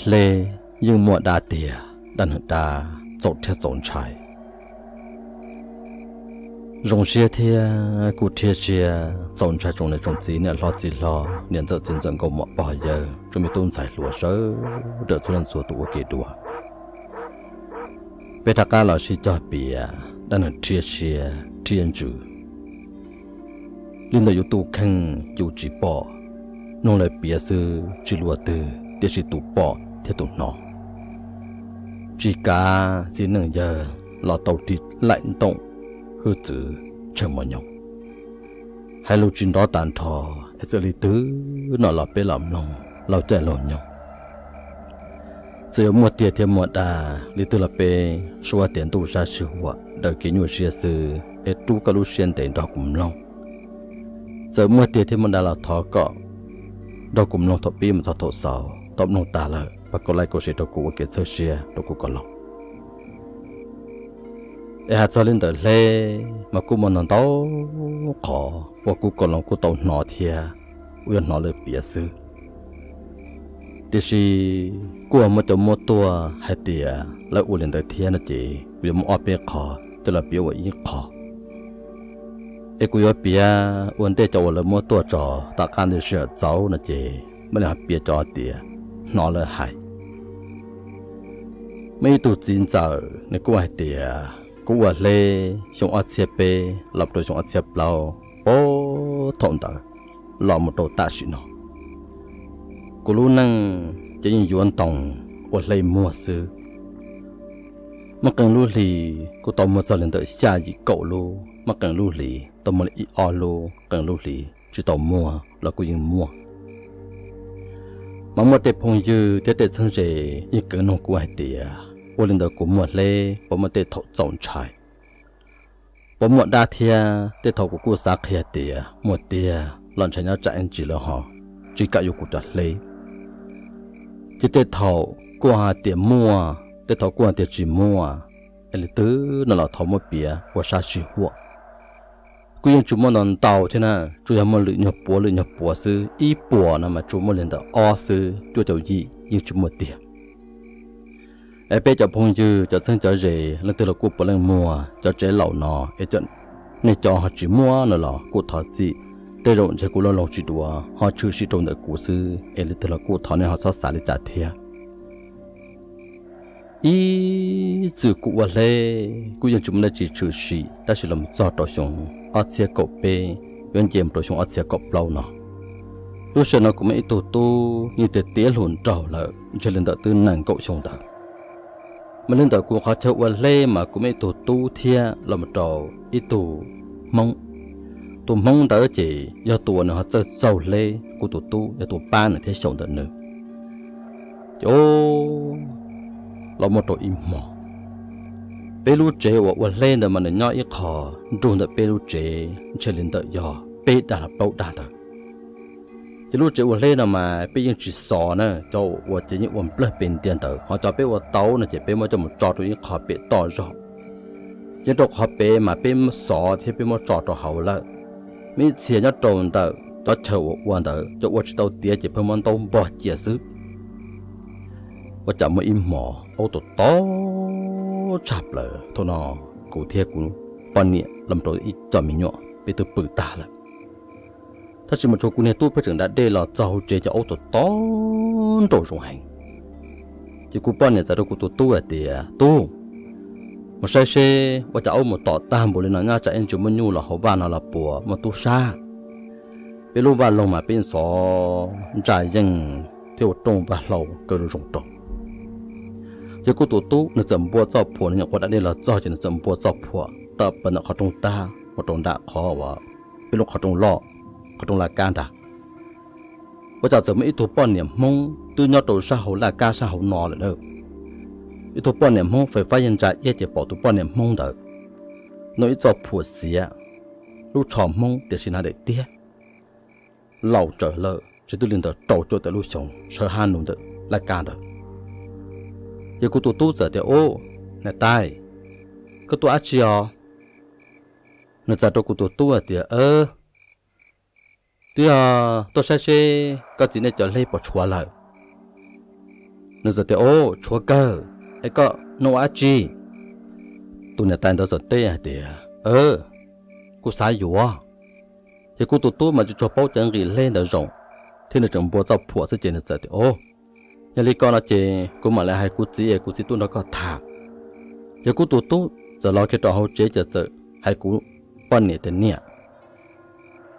Hle yeej muaj dab tiag, dab neeg dab txaus rhiab txaus ntshai. Zoo siab thiab kuj rhiab siab txaus ntshai tsoom niam tsoom txiv, niam hlob txiv hlob, niam ntxawm txiv ntxawm, nkauj muam pog yawg, tsoom me tub ntxhais hluas sawv daws txhua leej txhua tus ua ke dua. Peb rov qab los sib cog piav dab neeg rhiab siab rhiab ntsws li ntawm yus tus kheej yus tsis pom, mloog lawv piav xwb tsis luag twg, tiam sis tus pom thiab tus hnov. Tsis kav txiv neej yawg los tau ris laim ntooj hwj txwv tsheej mos nyoos. Hais lus tsis nrov tas nrho, es txawm li twg no los peb los mloog laug caij laug nyoog. Txawm yuav muaj tiag thiab muaj dag li twg los peb suav tias ntuj sab sij huam daws kev nyuaj siab xwb, es rub koj lub siab ntev nrog kuv mloog. Txawm muaj tiag thiab muaj dag los thov kom nrog kuv mloog thaum pib mus txog thaum xaus. Thaum mloog tas lawm pab kov like kov share rau kuv ua kev txhawb siab rau kuv kom loo. Es hais txog li ntawm hle mas kuj muaj ntau ntau qhov uas kuv kom loo kuj tau hnov thiab, kuv yuav hnov lawv piav xwb. Tiam sis kuj muaj cov muab tuaj hais tias lawv ua li ntawd thiab no ces kuv yuav muab ob peb qho coj los piav ua ib qho. Es kuv yuav piav ua ntej cov uas lawv muab tuaj tso, tom qab ntej sij hawm txaus no ces mam li ho piav cov tias hnov lawv hais. Muaj ib tug txiv ntxawm nws kuj hais tias kuv ua hle xyoo ob txhiab peb los rau xyoo ob txhiab plaub, puag thaum ntawd los mus rau tam sim no, kuv lub neej ces yeej yuav ntoo ua hle muag xwb. Muaj qee lub hlis kuv tau muag txog li ntawm xya yim kaum lub, muaj qee lub hlis tau muag li ib ob lub, qee lub hlis tsis tau muag los kuj yeej muaj. Mas muaj tej phooj ywg thiab tej txheeb ze yeej keev nug kuv hais tias ua li ntawd kuv muag hle puas muaj tej thaum txaus ntshai, puas muaj dab thiab? Tej thaum kuv kuj xav qhia tias muaj tiag los ntshai nyob tsam ib ntsis lawv ho tsis kam yuav kuv cov hle. Ces tej thaum kuj hais tias muaj, tej thaum kuj hais tias tsis muaj. Es li twg no los thov muab piav ua sab sij huam. Kuj yeej tsis muaj ntau ntau thiab na, tsuas yog muaj lwm nyuag puav lwm nyuag puav xwb, ib puas no mas tsuas muaj li ntawm ob xwb, cuaj caum yim yeej tsis muaj tiag. Es peb cov phooj ywg cov txheeb cov ze leej twg los kuj puav leej muag, cov tsev laus no es nej cov ho tsis muaj no los kuj thov txim. Tej zaum ntshe kuv loj loo tsis dua ho tshwm sim rau ntawm kuv xwb, es li twg los kuj thov nej ho txhob xav li cas thiab. Ib txwm kuv ua hle kuj yeej tsis muaj dab tsi tshwm sim, tab sis los txog rau xyoo ob txhiab kaum peb yuav nce mus rau xyoo ob txhiab kaum plaub no, lub sij hawm no kuv muaj ib tug tub yeej tiav tiav hluas nraug lawm, ntshe li ntawm twb nees nkaum xyoo ntawd. Mas li ntawm kuv qhov chaw ua hle mas kuv muaj ib tug tub thiab los mus rau ib tug hmoob. Tus hmoob ntawd ces yog tus uas nws ho txawj txaug hle kuv tus tub, yog tus pab nws thiab xyaum ntawm nws. Ces los muaj rau ib hmo, peb lub tsev uas ua hle ntawd mas nws nyob ib qho nrug ntawm peb lub tsev ntshe li ntawm yog peb dag los plaub dag ntawd. Ces lub tsev ua hle no mas peb yeej tsis xov na, cov uas ces yeej ua nplawg pes ntiag ntawd, ho cov peb ua tau no ces peb muab coj mus tso rau ib qho pem toj zog. Ces rau qhov pem mas peb xov thiab peb muab tso rau hauv lawm. Muaj ib txhia nyob rau ntawm cov chaw uas ua ntawd, cov ua tsis tau tiav ces pheej muab ntaub npog cia xwb. Ua cas muaj ib hmo aub tom tom tshaj plaws, thaum no kuv thiab kuv poj niam los rau ib co me nyuam peb twb pw tag lawm. Tab sis mas tshuav kuv niag tub pheej tseem da dej los txog hauv tsev, cov aub tom tom nraum zoov heev. Ces kuv poj niam txawm rau kuv tus tub hais tias, Tub, mus saib seb ua cas aub mus tom tag npaum li no, nyob tsam ib ntsis muaj nyuj los hauv vaj no los puas muaj tub sab. Peb lub vaj loog mas peb yeej xov ntsa yeej thiab ua rooj vaj hlau kaw zoo zoo rau. Ces kuv tus tub nws txawm npua txoj phuam, nws nyuam qhuav da dej los txog ces nws txawm npua txoj phuam tawm plaws ntawm qhov rooj tag mus rau nram qhov uas peb lub qhov rooj loj, qhov rooj laj kab nrad. Ua cas txawm muaj ib tug poj niam Hmoob twb nyob rau sab hauv laj kab sab hauv no lawm na. Ib tug poj niam Hmoob fais fab yeej ntsa iab ces pom tus poj niam Hmoob ntawd noj ib txoj phuam xiav, lub tsho Hmoob tiam sis hnav daim tiab laus tsawv lawm, tsis twb li ntawd rau cuaj tawm lub xyoo, sawv hab nus ntawm laj kab ntawd. Ces kuv tus tub txawm tias, Ub, niam tais, koj tuaj dab tsi os? Nws txawm rau kuv tus tub hais tias, Twb yog tuaj saib seb koj txiv nej cov hle puas tshuav lawm. Nws txawm tias, Au, tshuav kawg, es koj nug ua dab tsi? Tus niam tais ntawd txawm teb hais tias, Kuv xav yuav. Ces kuv tus tub mas tsis tshua paub cov nqi hleb ntawd zoo, thiab nws tseem npua txoj phuam xwb ces nws txawm tias, Au, yog li ko no ces kuv mam li hais kuv txiv es kuv txiv tuaj nrog koj tham. Ces kuv tus tub txawm los kiag rau hauv tsev ces txawm hais kuv poj niam tias, Niam,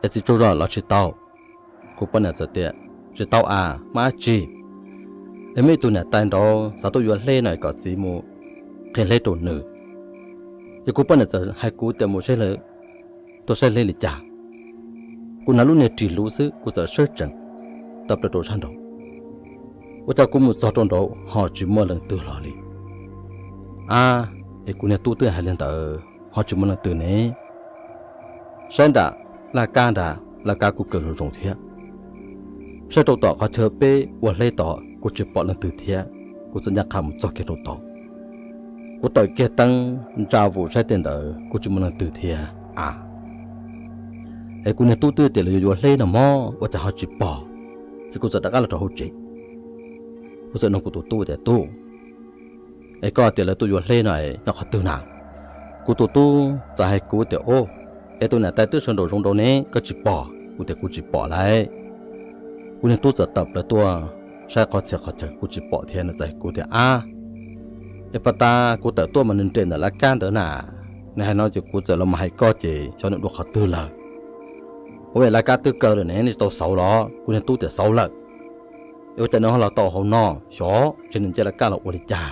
es txiv tsaug zog los tsis tau? Kuv poj niam txawm tias, Tsis tau a, muaj dab tsi? Es muaj ib tug niam tais nraud xav tuaj yuav hleb no kom txiv mus qhia hleb rau nws. Ces kuv poj niam txawm hais kuv tias, Mus saib lawv tuaj saib hleb li cas. Kuv hnav lub niag ris luv xwb, kuv txawm sawb tsees tawm plaws rau sab nraud. Ua cas kuv mus txog rau nraud ho tsis muaj leej twg los li. Ab, es kuv niag tub twb hais li ntawd ho tsis muaj leej twg ne? Saib nram laj kab nrad, laj kab kuj kaw zoo zoo thiab. Saib rau tom qhov chaw peb ua hleb tod kuj tsis pom leej twg thiab. Kuv txawm ncaj qha mus txog kiag rau tod. Kuv tawm kiag teeb ntsa vus saib tej ntawd kuj tsis muaj leej twg thiab a. Es kuv niag tub twb tias lawv yuav yuav hleb no mog, ua cas ho tsis pom? Ces kuv txawm rov qab los rau hauv tsev. Kuv txawm nug kuv tus tub tias, Tub, es koj tias lawv tuaj yuav hleb no nyob qhov twg na? Kuv tus tub txawm hais kuv tias, Au, es tus niam tais twb sawv nraum zoov nraud ne, koj tsis pom? Kuv tias, Kuv tsis pom lauj. Kuv niag tub txawm tawm plaws tuaj saib qhov txhia qhov chaw kuj tsis pom thiab. Nws txawm hais kuv tias, Ab, es pas tas kuv tawm tuaj mas nws nres ntawm laj kab ntawd na. Nws hais no ces kuv txawm los mus hais koj ces xyov nws dua qhov twg lawm. Ua es laj kab twb kaw lawm ne, nej tsis tau xauv los? Kuv niag tub tias, Xauv lawm. Es ua cas nws ho los tau hauv no? Xyov, ces nws nce laj kab los ua li cas?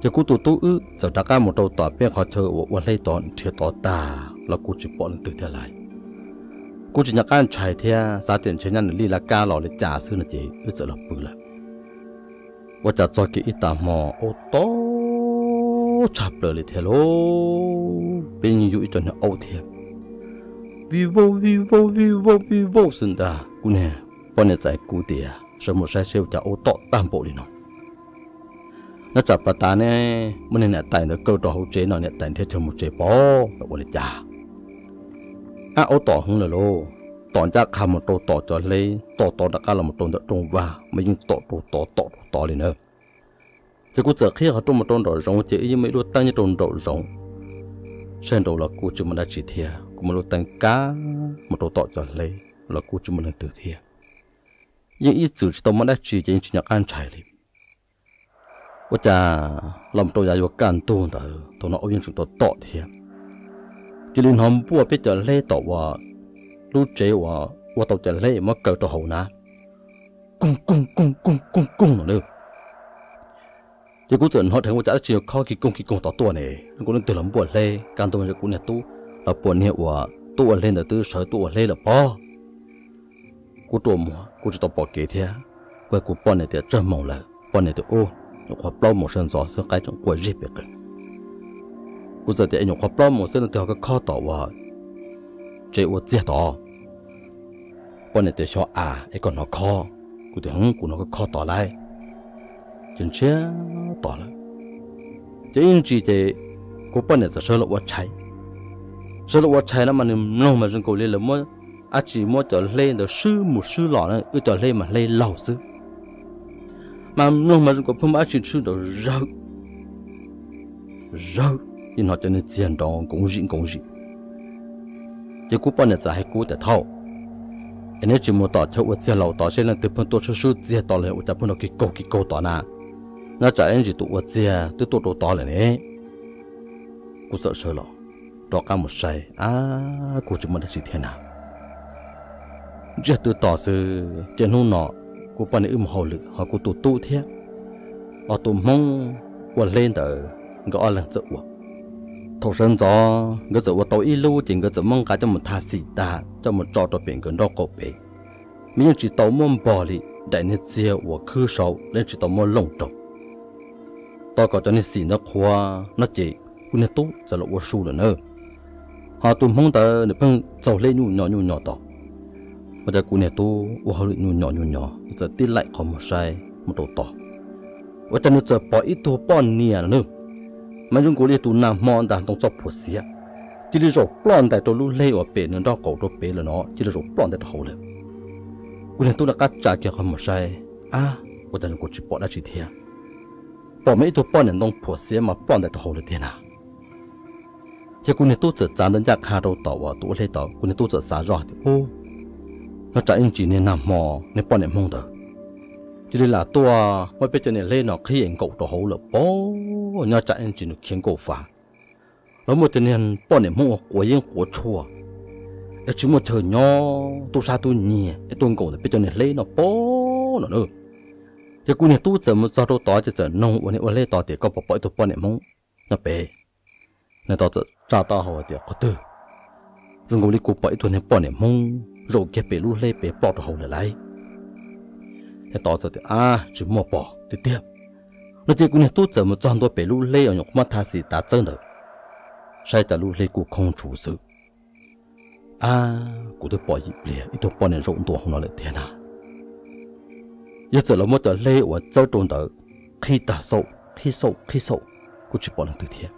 Ces kuv tus tub wb txawm rov qab mus rau tom peb qhov chaw uas ua hleb tod, nrhiav tod tag los kuj tsis pom leej twg thiab lauj. Kuv tsis nco qab ntshai thiab, xav tias ntshe nyab nws lij laj kab los li cas xwb no ces wb txawm los pw lawm. Ua cas txog kiag ib tag hmo aub tob tshaj plaws li thiab lauj, peb yeej yug ib co niag aub thiab. Vij vauj vij vauj vij vauj vij vauj xwb ntag. Kuv niag poj niam txawm hais kuv tias, Sawv mus saib seb ua cas aub tom tag npaum li no. Nyob tsam pas tas ne, muaj niag niam tais ntawd kaw rau hauv tsev no, niam tais nrhiav chaw mus tsev pov lawm ua li cas. Ab, aub tom heev lawm lauj, tom ncaj qha mus rau tom cov hleb, tom tod rov qab los mus rau ntawm rooj vag mas yeej tom rau tod tom rau tod li na. Ces kuv txawm qhib qhov rooj mus rau nraum zoov ces wb yeej muaj ib lub teeb nyob rau nraum zoov. Saib nraud los kuj tsis muaj dab tsi thiab, kuv muab lub teeb kav mus rau tom cov hleb los kuj tsis muaj leej twg thiab. Yeej ib txwm tsis tau muaj dab tsi ces yeej tsis nco qab ntshai li. Ua cas los rau yav yuav kaj ntug ntawd thaum no aub yeej tseem tom tom thiab. Cia li hnov npuaj peb cov hleb tom uas lub tsev uas ua tau cov hleb muab kaw rau hauv na, koog koog koog koog koog koog no na. Ces kuv txawm hnov dheev ua cas dab tsi khob ki koog ki koog tod tuaj ne, kuv leej twg los npuaj hleb kaj ntug, kuv niag tub los puas niag uas tub ua hleb ntawd twb sawv tuaj ua hleb lawm pob. Kuv rua muag kuv tsis tau pom kev thiab, kuv hais kuv poj niam tias tsawg moos lawm, poj niam tias ub, nyuam qhuav plaub moos sawv ntxov xwb, qaib tseem quaj zeg pem qees. Kuv txawm tias es nyuam qhuav plaub moos xwb leej twg ho khob khob tod uas tsev ua txiag tod? Poj niam tias xyov a, es koj hnov khob? Kuv tias kuv hnov khob khob tod lauj. Ces ntshiab tod lawm. Ces ib ntsis ces kuv poj niam txawm sawv los ua tshais. Sawv los ua tshais no mas nws mloog mas zoo nkaus li lawv muab dab tsi muab cov hleb ntawd swb mus swb los na, wb cov hleb mas hleb laug xwb. Mas mloog mas zoo nkaus pheej muab dab tsi swb nraum zawg zawg, yeej hnov cov niag txiag nrov nkoov zim nkoov zim. Ces kuv poj niam txawm hais kuv tias thaum es neb tsis mus tom chaw ua txiag laus tod seb leej twg pheej tuaj swb swb txiag tod los ua cas pheej nrov ki kaug ki kaug tod na, nyob tsam ib ntsis tus ua txiag twb tuaj rau tod lawm ne. Kuv txawm sawv los rov qab mus saib, ab, kuj tsis muaj dab tsi thiab na. Ntsiag twb tos xwb ces hnub no kuv poj niam wb mus hauj lwm ho kuv tus tub thiab ob tug Hmoob ua hleb ntawd nkawd ob leeg txawm ua. Thaum sawv ntxov nkawd txawm ua tau ib lub ces nkawd txawm muab nqa coj mus tha xim tag coj mus tso rau pem nkawd nraub qaum pem. Mas yeej tsis tau muab npog li, daim niag txiag uas khwb saud yeej tsis tau muab looj rau. Tos kom cov niag xim ntawd qhuav no ces kuv niag tub txawm los ua su lawm na. Ho tus Hmoob ntawd nws pheej txaug hleb nyuj nyo nyuj nyo tod. Ua cas kuv niag tub ua hauj lwm nyuj nyo nyuj nyo, nws txawm tib laim qhov muag saib mus rau tod. Ua cas nws txawm pom ib tug poj niam no na, mas zoo nkaus li tus nag hmo ntag ntoo txoj phuam xiav, cia li zaum ploj ntais rau lub hleb uas pem nws nraub qaum rau pem lawm no, cia li zaum ploj ntais rau hauv lawm. Kuv niag tub rov qab tsa kiag qhov muag saib, ab, ua cas zoo nkaus tsis pom dab tsi thiab, pom mas ib tug poj niam ntoo phuam xiav mas ploj ntais rau hauv lawm tiag na. Ces kuv niag tub txawm txav ntawm ncaj qha rau tom uas tus ua hle tod, kuv niag tub txawm xav zoj tias, Ub, nyob tsam ib ntsis niag nag hmo niag poj niam Hmoob ntawd cia li lam tuaj muab peb cov niam hle no qhib es nkaum rau hauv lawm pob, nyob tsam ib ntsis nws khiav nkaum fav los muaj cov niag poj niam Hmoob ua quav yeeb quav tshuaj es tsis muaj chaw nyob, tub sab tub nyiag es tuaj nkaum ntawm peb cov niam hle no pob no na. Ces kuv niag tub txawm mus txog rau tod ces txawm noog ua niag ua hle tod tias, Koj puas pom ib tug poj niam Hmoob nyob pem? Niag tod txawm tsa taub hau hais tias, Qhov twg? Zoo nkaus li kuv pom ib tug niag poj niam Hmoob zaum kiag pem lub hleb pem ploj rau hauv lawm lauj. Niag tod txawm tias, Ab, tsis muaj pom tiag tiag. No ces kuv niag tub txawm mus txog ntua pem lub hleb uas nyuam qhuav muab tha xim tav txawb ntawd, saib tas lub hleb kuj khoob tshuv xwb. Ab, kuv twb pom yim pliag ib tug poj niam zaum ntua hauv no lawm tiag na. Yawg txawm los muab cov hleb uas txawb rau ntawd qhib tag xauj qhib xauj qhib xauj, kuj tsis pom leej twg thiab.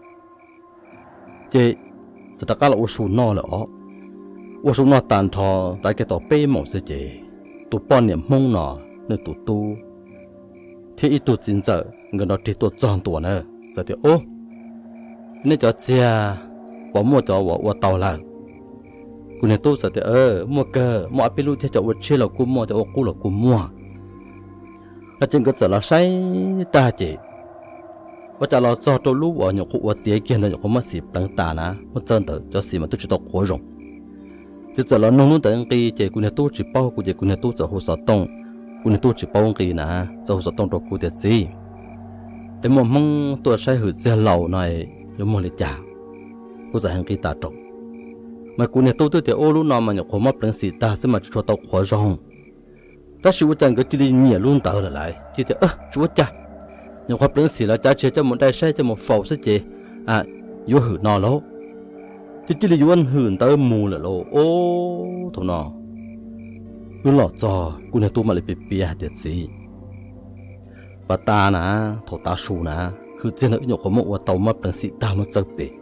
Ces txawm rov qab los ua su noj lawm os. Ua su noj tag nrho rov kiag tau peb moos xwb ces tus poj niam Hmoob no nws tus tub thiab ib tug txiv ntxawm nkawd nrov rig tuaj txog ntua na, txawm tias, Ub, nej cov txiag puas muaj cov uas ua tau lawm? Kuv niag tub txawm tias, Muaj kawg, muaj ob peb lub thiab, cov ua tshiab los kuj muaj, cov ua qub los kuj muaj. No ces nkawd txawm los saib tag ces ua cas los txog rau lub uas nyuam qhuav ua tiav kiag ntawd, nyuam qhuav muab xim pleev tas na, muab txawb ntawd cov xim mas twb tsis tau qhuav zoo. Ces txawm los nug lub ntawd nqi ces kuv niag tub tsis paub, kuv ces kuv niag tub txawm hu xov tooj, kuv niag tub tsis paub nqi na, txawm hu xov tooj rau kuv tias, Txiv, es muaj Hmoob tuaj saib hwm txiag laus no yuav muag li cas? Kuv txawm hais nqi tas rau. Mas kuv niag tub twb tias, Ub, lub no mas nyuam qhuav muab pleev xim tag xwb mas tsis tshua tau qhuav zoo. Tab sis ua cas nkawd cia li nyiam lub ntawd lawm lauj, cia tias, Tsis ua cas, nyuam qhuav pleev xim los cav tsis yog coj mus dai saib, coj mus faus xwb ces yuav hwm no lauj. Ces cia li yuav hwm ntawd mus lawm lauj. Ob, thaum no wb los txog kuv niag tub mam li piav piav hais tias, Txiv, pas tas na, thaum tav su na, hwm txiag ntawd wb nyuam qhuav muab ua tau, muab pleev xim tag muab txawb pem,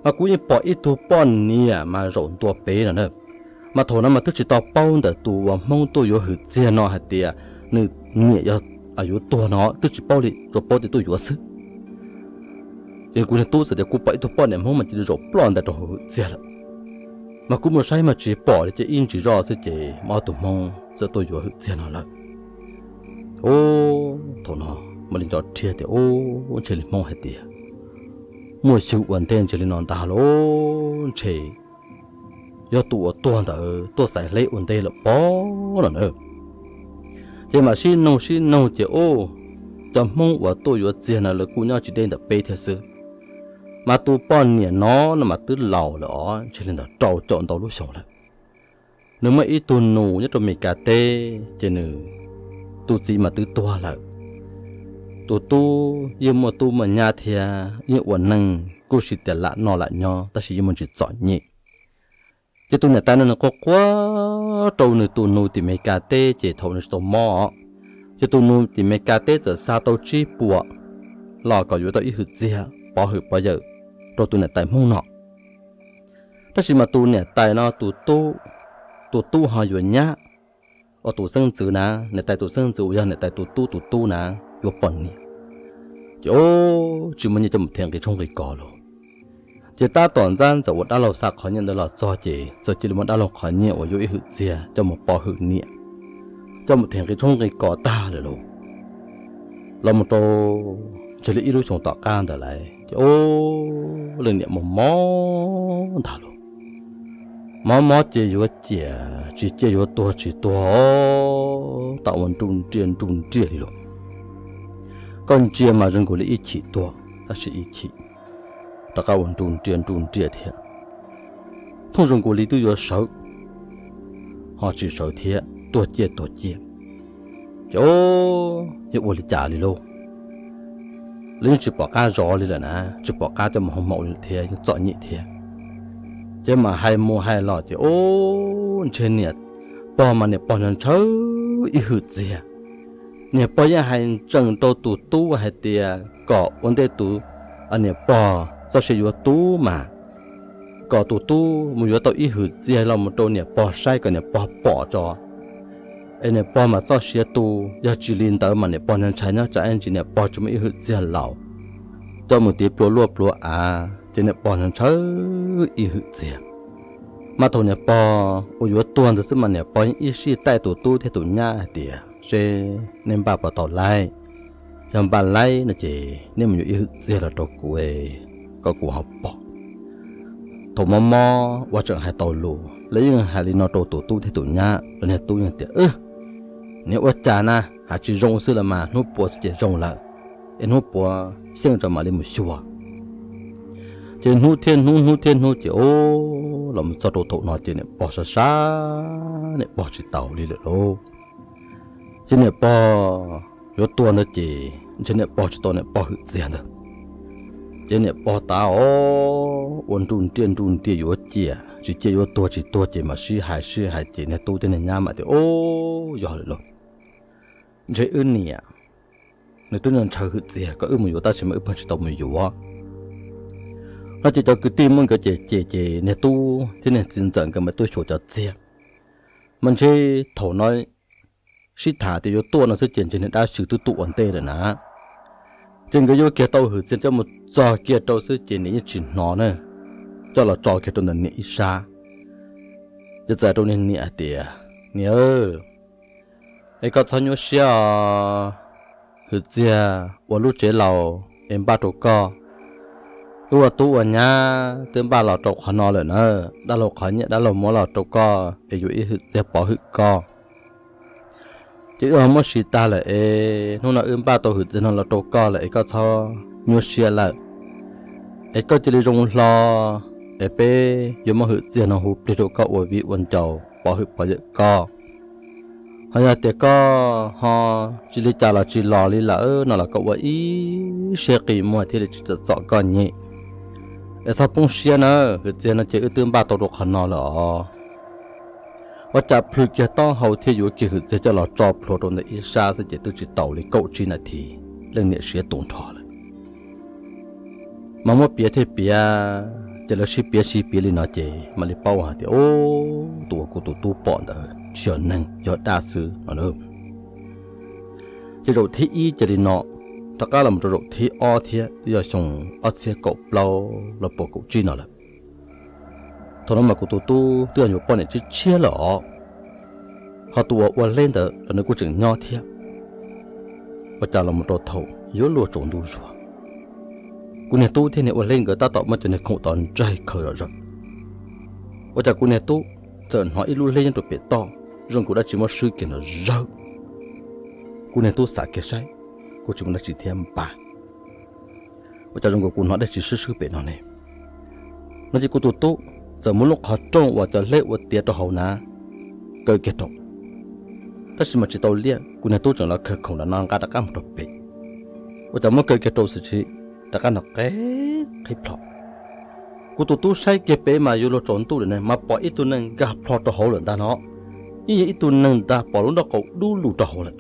mas kuv yeej pom ib tug poj niam mas zaum ntua pem no na. Mas thaum no mas twb tsis tau paub ntawm tus uas Hmoob tuaj yuav hwm txiag no hais tias nws niam yog yuav tuag no twb tsis paub li, tsuas paub tias tuaj yuav xwb. Ces kuv niag tub txawm tias, Kuv pom ib tug poj niam Hmoob mas cia li zaum ploj ntais rau hauv hwm txiag lawm, mas kuv mus saib mas tsis pom li, ces ib ntsis zoj xwb ces muaj ob tug Hmoob txawm tuaj yuav hwm txiag no lawm. Ob, thaum no mam li nco rhiab tias, Ob, ntshe li Hmoob hais tias muaj xyw ua ntej ntshe li no ntag lauj, ntshe yog tus uas tuag ntawd tuaj xaiv hleb ua ntej lawm pob no na. Ces mam sib noog sib noog ces, Ob, cov Hmoob uas tuaj yuav txiag no lawv kuj nyob tsis deb ntawm peb thiab xwb, mas tus poj niam no no mas twb laus lawm os, ntshe li ntawm rau caum ntau lub xyoo lawm. Nws muaj ib tug nus nyob rau Mes Kas teb, ces nws tus txiv mas twb tuag lawm. Tus tub yeej muaj tub muaj nyab thiab yeej ua neej kuj sis tias lam noj lam nyob tab sis yeej muaj ntsis txom nyem. Ces tus niam tais no nws quaj quaj rau nws tus nus tim Mes Kas teb, ces thaum nws tsis tau mob, ces tus nus tim Mes Kas teb txawm xa tau tsib puas los kom yuav tau ib hwm txiag pov hwm pov yawm rau tus niam tais Hmoob no. Tab sis mas tus niam tais no tus tub, tus tub ho yuav nyab, ua tus xeeb ntxwv na, niam tais tus xeeb ntxwv uas yog niam tais tus tub tus tub na, yuav poj niam. Ces ob, tsis muaj nyiaj coj mus them nqi tshoob nqi kos lauj. Ces tab tom ntxab ntxawm uas dab laug xa qhov nyiaj ntawd los txog ces txawm cia li muab dab laug qhov nyiaj uas yuav ib hwm txiag coj mus pov hwm niam, coj mus them nqi tshoob nqi kos tag lawm lauj. Los mus rau ntshe li ib lub xyoo tom qab ntawd lawm ces ob, leej niam mob mob ntag lauj. Mob mob ces yuav ciam tsis ciaj, yuav tuag tsis tuag, tau ua nruj nriaj nruj nriaj li lauj. Koj ntsia mas zoo nkaus li ib chim tuag tab sis ib chim rov qab ua nruj nriaj nruj nriaj thiab. Thooj zoo nkaus li twb yuav sawv ho tsis sawv thiab, tuag ciaj tuag ciaj. Ces ob, yeej ua li cas li lauj, lawv yeej tsis pom qab zov li lawm na, tsis pom qab coj mus hoo maum li thiab, yeej txom nyem thiab. Ces mam hais mus hais los ces ob, ntshe niam pog mas niam pog ntshaw ib hwm txiag. Niam pog yeej hais ntsees rau tus tub hais tias kom ua ntej tus, niam pog txoj sia yuav tub mas kom tus tub mus yuav tau ib hwm txiag los mus rau niam pog saib kom niam pog pom tso. es niam pog mas txoj sia tu, yog tsis li ntawd mas niam pog ntshai ntshai nyob tsam ib ntsis niam pog tsis muaj ib hwm txiag laus coj mus tiv plua luaj plua av ces niam pog ntshaw ib hwm txiag. Mas thaum niam pog uas yuav tuag ntawd xwb mas niam pog yeej ib sij taij tus tub thiab tus nyab hais tias, seb nej npaj puas tau laib, yog npaj laib no ces nej mus yuav ib hwm txiag los rau kuv, kom kuv ho pom. Thaum mob mob ua tseem hais tau lus, lawv yeej hais li no rau tus tub thiab tus nyab, lawv niag tub yeej tias, niag ua cas na, hais tsis zoo xwb los mas hnub puav xwb ces zoo lawm, es hnub puav xyeej rau mam li mus xyuas. Ces hnub thiab hnub, hnub thiab hnub ces o, los mus txog rau thaum no ces niam pog sab sab, niam pog tsis tau li lawm lauj. Ces niam pog yuav tuag ntawd ces ntshe niam pog tsis tau niam pog hwm txiag ntawd. Ces niam pog tav o, ua nruj nriaj nruj nriaj yuav ciaj tsis ciaj, yuav tuag tsis tuag ces mam sib hais sib hais ces niag tub thiab niag nyab mam tias, o, yog lawm lauj, ntshe wb niam nws twb ntshaw hwm txiag kom wb mus yuav tab sis mas wb pheej tsis tau mus yuav no ces cov kwv tij muab nkawd cem cem ces niag tub thiab niag txiv ntxawm nkawd mam tuaj xyuas cov txiag. Mas ntshe thaum no sib tham tias yuav tuaj no xwb ces ntshe niag dab xyw twb tuaj ua ntej lawm na. Ces nkawd yuav kiag tau hwm txiag coj mus txog kiag rau xwb ces niam yeej tsis hnov na, coj los tso kiag rau ntawm niam ib sab. Ces txawm rau niag niam hais tias, niam, es koj txhob nyuaj siab os, hwm txiag ua lub tsev laus es npaj rau koj. Wb ua tub ua nyab twb npaj los rau qhov no lawm na, dab laug qhov nyiaj dab laug muab los rau koj es yuav ib hwm txiag pov hwm koj. Ces wb ho muab siv tag lawm es hnub no wb npaj tau hwm txiag no los rau koj lawm es koj txhob nyuaj siab lawm. Es koj cia li zoo hlo, es peb yuav muab hwm txiag no hu plig rau koj ua viv ua ncaus pov hwm pov yawm koj. Ho yog tias koj ho tsis li cas los tsis los li lawm no los koj ua ib siab qis muag thiaj li tsis txom txom koj nyem. Es txhob poob siab na, hwm txiag no ces wb twb npaj tau rau qhov no lawm os. Ua cas plhws kiag taub hau thiab yuav kiag hwm txiag coj los tso plhuav rau ntawm ib sab xwb ces twb tsis tau li kaum tsib nas this, leej niam siav tus nrho lawm. Mas muab piav thiab piav, ces lawv sib piav sib piav li no ces mam li paub hais tias, ub, tus uas kuv tus tub pom ntawd tsis yog neeg, yog dab xwb no. Ces zaum thib ib cia li no, rov qab los mus rau zaum thib ob thiab twb yog xyoo ob txhiab kaum plaub los puas kaum tsib no lawm. Thaum no mas kuv tus tub twb yog yuav poj niam tshiab tshiab lawm os, ho tus uas ua hleb ntawd los nws kuj tseem nyob thiab. Ua cas los mus rau thaum yuav luag tsaus ntuj zuag, kuv niag tub thiab niag ua hleb nkawd tab tom muab cov niag khoom tos ntsaig khaws zom zaws. Ua cas kuv niag tub txawm hnov ib lub hleb nyob rau pem toj, zoo nkaus dab tsi muab swb kiag nrov zawg. Kuv niag tub xav kiag saib, kuj tsis muaj dab tsi thiab npaj, ua cas zoo nkaus kuv hnov dab tsi swb swb pem no ne. No ces kuv tus tub txawm muab lub qhov rooj uas cov hleb ua tiav rau hauv na kaw kiag rau, tab sis mas tsis tau liaj, kuv niag tub tseem los khaws khoom nram no nqa rov qab mus rau pem. Ua cas muab kaw kiag rau xwb tsis rov qab nrov qeb qhib plho. Kuv tus tub saib kiag pem mas yuav luag tsaus ntuj lawm ne mas pom ib tug neeg nkag plho rau hauv lawm ntag no. Yeej yog ib tug neeg ntag pom lub nraub qaum dub lug rau hauv lawm.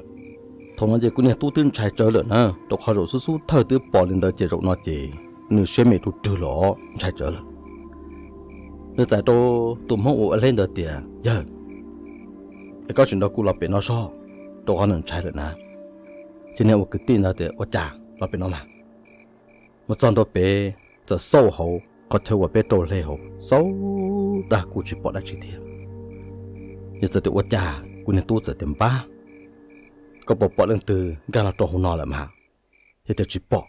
Thaum no ces kuv niag tub twb ntshai tsawv lawm na, rau qhov zaum xub xub thawj twb pom li ntawd ces zaum no ces nws siab me rau rwg los ntshai tsawv lawm. Nws txais rau tus hmoob uas ua hleb ntawd tias, yawg, es koj tseem nrog kuv los pem no soj, rau qhov nws ntshai lawm na. Ces niag ua kwv tij ntawd tias, ua cas los pem no mas. Mus txog ntua pem txawm xauj hauv qhov chaw uas peb rau hle hauv xauj tag kuj tsis pom dab tsi thiab. Yog txawm tias ua cas, kuv niag tub txawm tias, npab, koj puas pom leej twg nkag los rau hauv no lawm mas? Yog tias tsis pom,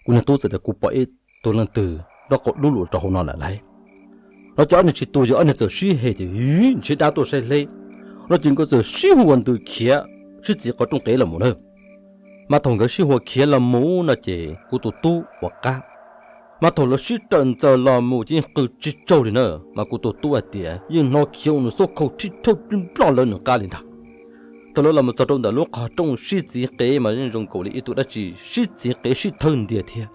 kuv niag tub txawm tias, kuv pom ib tug leej twg nraub qaum dub lug rau hauv no lawm lauj. No ces ob niag tsis tu yog ob niag txawm sib he ces, ntshe dab tuaj saib hleb. No ces nkawd txawm sib hu ua ntws khiav sib txiv qhov rooj qev los mus na. Mas thaum nkawd sib hu ua khiav los mus no ces kuv tus tub uas qab, mas thaum lawv sib raws ntxaws los mus ces yeej qw tsis tsaug li na. Mas kuv tus tub hais tias yeej hnov khiav ua nws xub khau rhib rhawj plij nploj lawv nws qab li ntag. Thaum lawv los mus txog rau ntawm lub qhov rooj sib txiv qev mas yeej zoo nkaus li ib tug dab tsi sib txiv qev sib thawb ntiag thiab.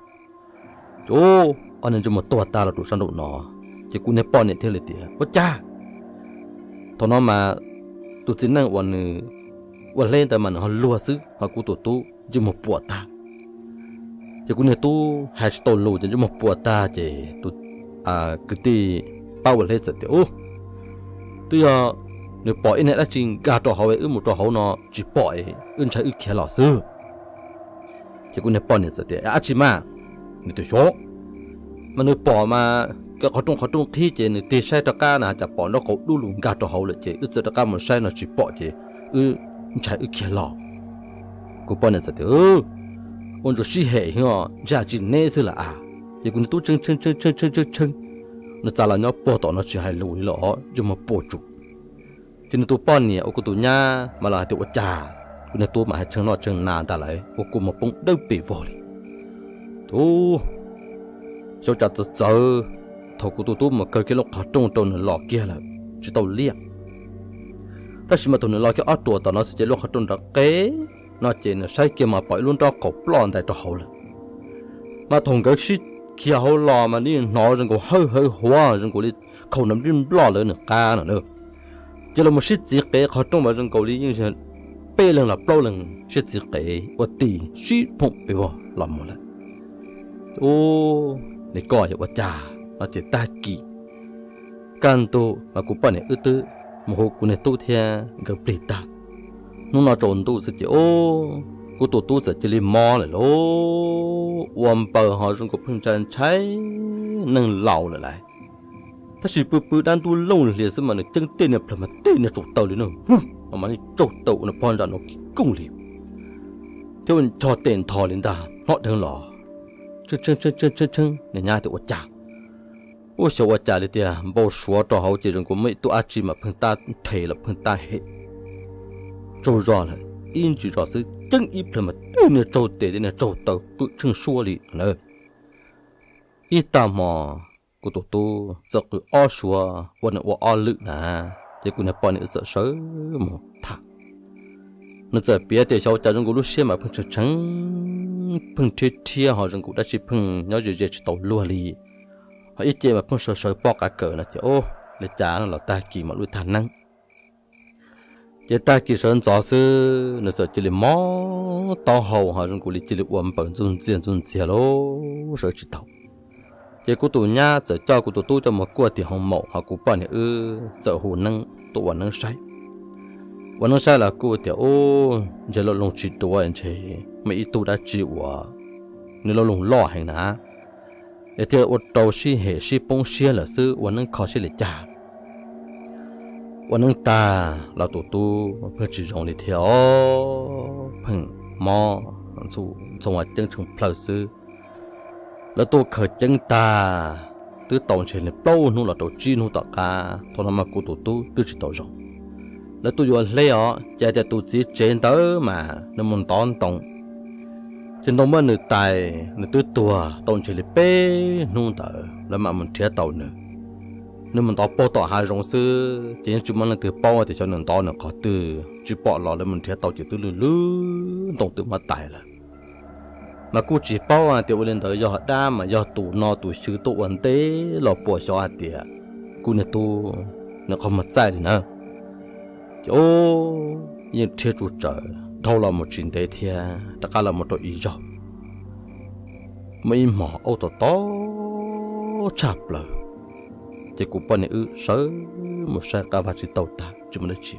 Ces ob niag ntsej muag tuag tag los rau sab nraum no, ces kuv niag poj niam thiaj li tias, ua cas? Thaum no mas tus txiv neej uas nws ua hleb ntawd mas nws ho luag xwb, ho kuv tus tub ntsej muag puas tag. Ces kuv niag tub hais tsis tau lus ces ntsej muag puas tag ces tus kwv tij pab ua hleb txawm tias, ub, twb yog nws pom ib niag dab tsi nkag rau hauv, wb mus rau hauv no tsis pom, wb ntshai wb khiav los xwb. Ces kuv niag poj niam txawm tias, Dab tsi mas? Nws tias, Xyov, mas nws pom mas, qhov rooj qhov rooj qhib ces nws tig saib rov qab na cas pom nraub qaum dub lug nkag rau hauv lawm ces wb txawm rov qab mus saib no tsis pom ces wb ntshai wb khiav los. Kuv poj niam txawm tias, Ua ntsuas sib hem os, ntshai tsis neb xwb las as. Ces kuv niag tub tshee tshee tshee tshee tshee tshee, nws txav los nyob puag tom no tsis hais lus li los yeej muag puas tsum. Ces nws tus poj niam uas kuv tus nyab mas los hais tias, Ua cas kuv niag tub mas hais tshee noj tshee na ntag lauj, ua kua muag poob dawb pes vog li. Tus xyov cas txawv txawv, thaum kuv tus tub mus kaw kiag lub qhov rooj rau nws los kiag lawm tsis tau liaj. Tab sis mas thaum nws los kiag ob ruam tom no xwb ces lub qhov rooj nrov qeb no ces nws saib kiag mas pom ib lub nraub qaum ploj ntais rau hauv lawm. Mas thaum nkawd sib khiav hauv los mas nws hnov zoo nkaus hawj hawj huav zoo nkaus li khaus nrov nplij nploj lawv nws qab no na. Ces los mus sib txiv qev qhov rooj mas zoo nkaus li yeej peb leeg los plaub leeg sib txiv qev ua ti sib phoom pes vog los mus lawm. Ub, nws koj yog ua cas no ces tag kis kaj ntug mas kuv poj niam wb twb mus hu kuv niag tub thiab nkawd plig tag. Hnub no tsaus ntuj xwb ces ub, kuv tus tub txawm cia li mob lawm lauj, ua npaws ho zoo nkaus pheej ntshai ntshai neeg laus lawm lauj. Tab sis pw pw dab ntub looj hlias xwb mas nws ceeb tej niag plawg mas tej niag tsaus taw li no, mas tsaus taw ua nws phoj ntsa no kis kooj li, thiab ua ncho tes ntho li ntag hlob dheev los. Tshee tshee tshee tshee tshee, nws nyab tias ua cas, ua xyov ua cas li tiag, npau suav rau hauv ces zoo nkaus muaj ib tug dab tsi mas pheej tab them los pheej tab hem tsaug zog lawm, ib ntsis zog xwb ceeb ib plawg mas tej niag tsaug tes tej niag tsaug taw qw tsheej suab li na. Ib tag hmo kuv tus tub txawm qw ob suab ua nws ua ob lwm na, ces kuv niag poj niam wb txawm sawv mus tham. Nws txawm piav tias xyov cas zoo nkaus lub siab mas pheej tshee tshee, pheej rhiab rhiab ho zoo nkaus dab tsi pheej nyob ze ze tsis tau luag li, ho ib ce mas pheej sawv sawv pob qa kawm no ces ub, li cas no los tag kis mam lub tag neeb. Ces tag kis sawv ntxov xwb nws txawm cia li mob taub hau ho zoo nkaus li cia li ua npaws ntxuj ntxiag ntxuj ntxiag lauj, sawv tsis tau. Ces kuv tus nyab txawm coj kuv tus tub coj mus kuaj tim hoos maum ho kuv poj niam wb txawm hu neeb tuaj ua neeb saib. Ua neeb saib los kuj tias ub, ntshe lo loo tsis duav ntshe muaj ib tug dab tsi uas nws lo loo loj heev na, es thiaj ua rau sib hem sib poob siab lawm xwb ua neeb kho siab li cas. Ua neeb tag los tus tub pheej tsis zoo li thiab os, pheej mob ntxhoo ceeb tsheej plawg xwb. Lawv tuaj khaws ceeb tag twb tau ntshe li plaub hnub los rau tsib hnub tom qab thaum no mas kuv tus tub twb tsis tau zoo. Lawv tuaj yuav hle os, ces hais tias tus txiv tsev ntawd mas nws mus ntov ntoo, ces ntoo muab nws tais nws twb tuag tau ntshe li peb hnub ntawd lawv mam mus nrhiav tau nws. Nws mus ntov puag tom hav zoov xwb ces yeej tsis muaj leej twg paub tias xyov nws ntov nws qhov twg, tsis pom los lawv mus nrhiav tau ces twb lwj lwj ntoo twb muab tais lawm. Mas kuj tsis paub hais tias ua li ntawd yog dab mas yog tus no tus xyw tuaj ua ntej los puas xyov hais tias kuv niag tub nws qhov muag txaij li na. Ces yeej rhiab tsuj tsawv dhau los mus tsis ntev thiab rov qab los mus rau ib zaug, muaj ib hmos aub tom tom tshaj plaws, ces kuv poj niam wb sawv mus saib qab vaj tsis tau tag tsis muaj dab tsi.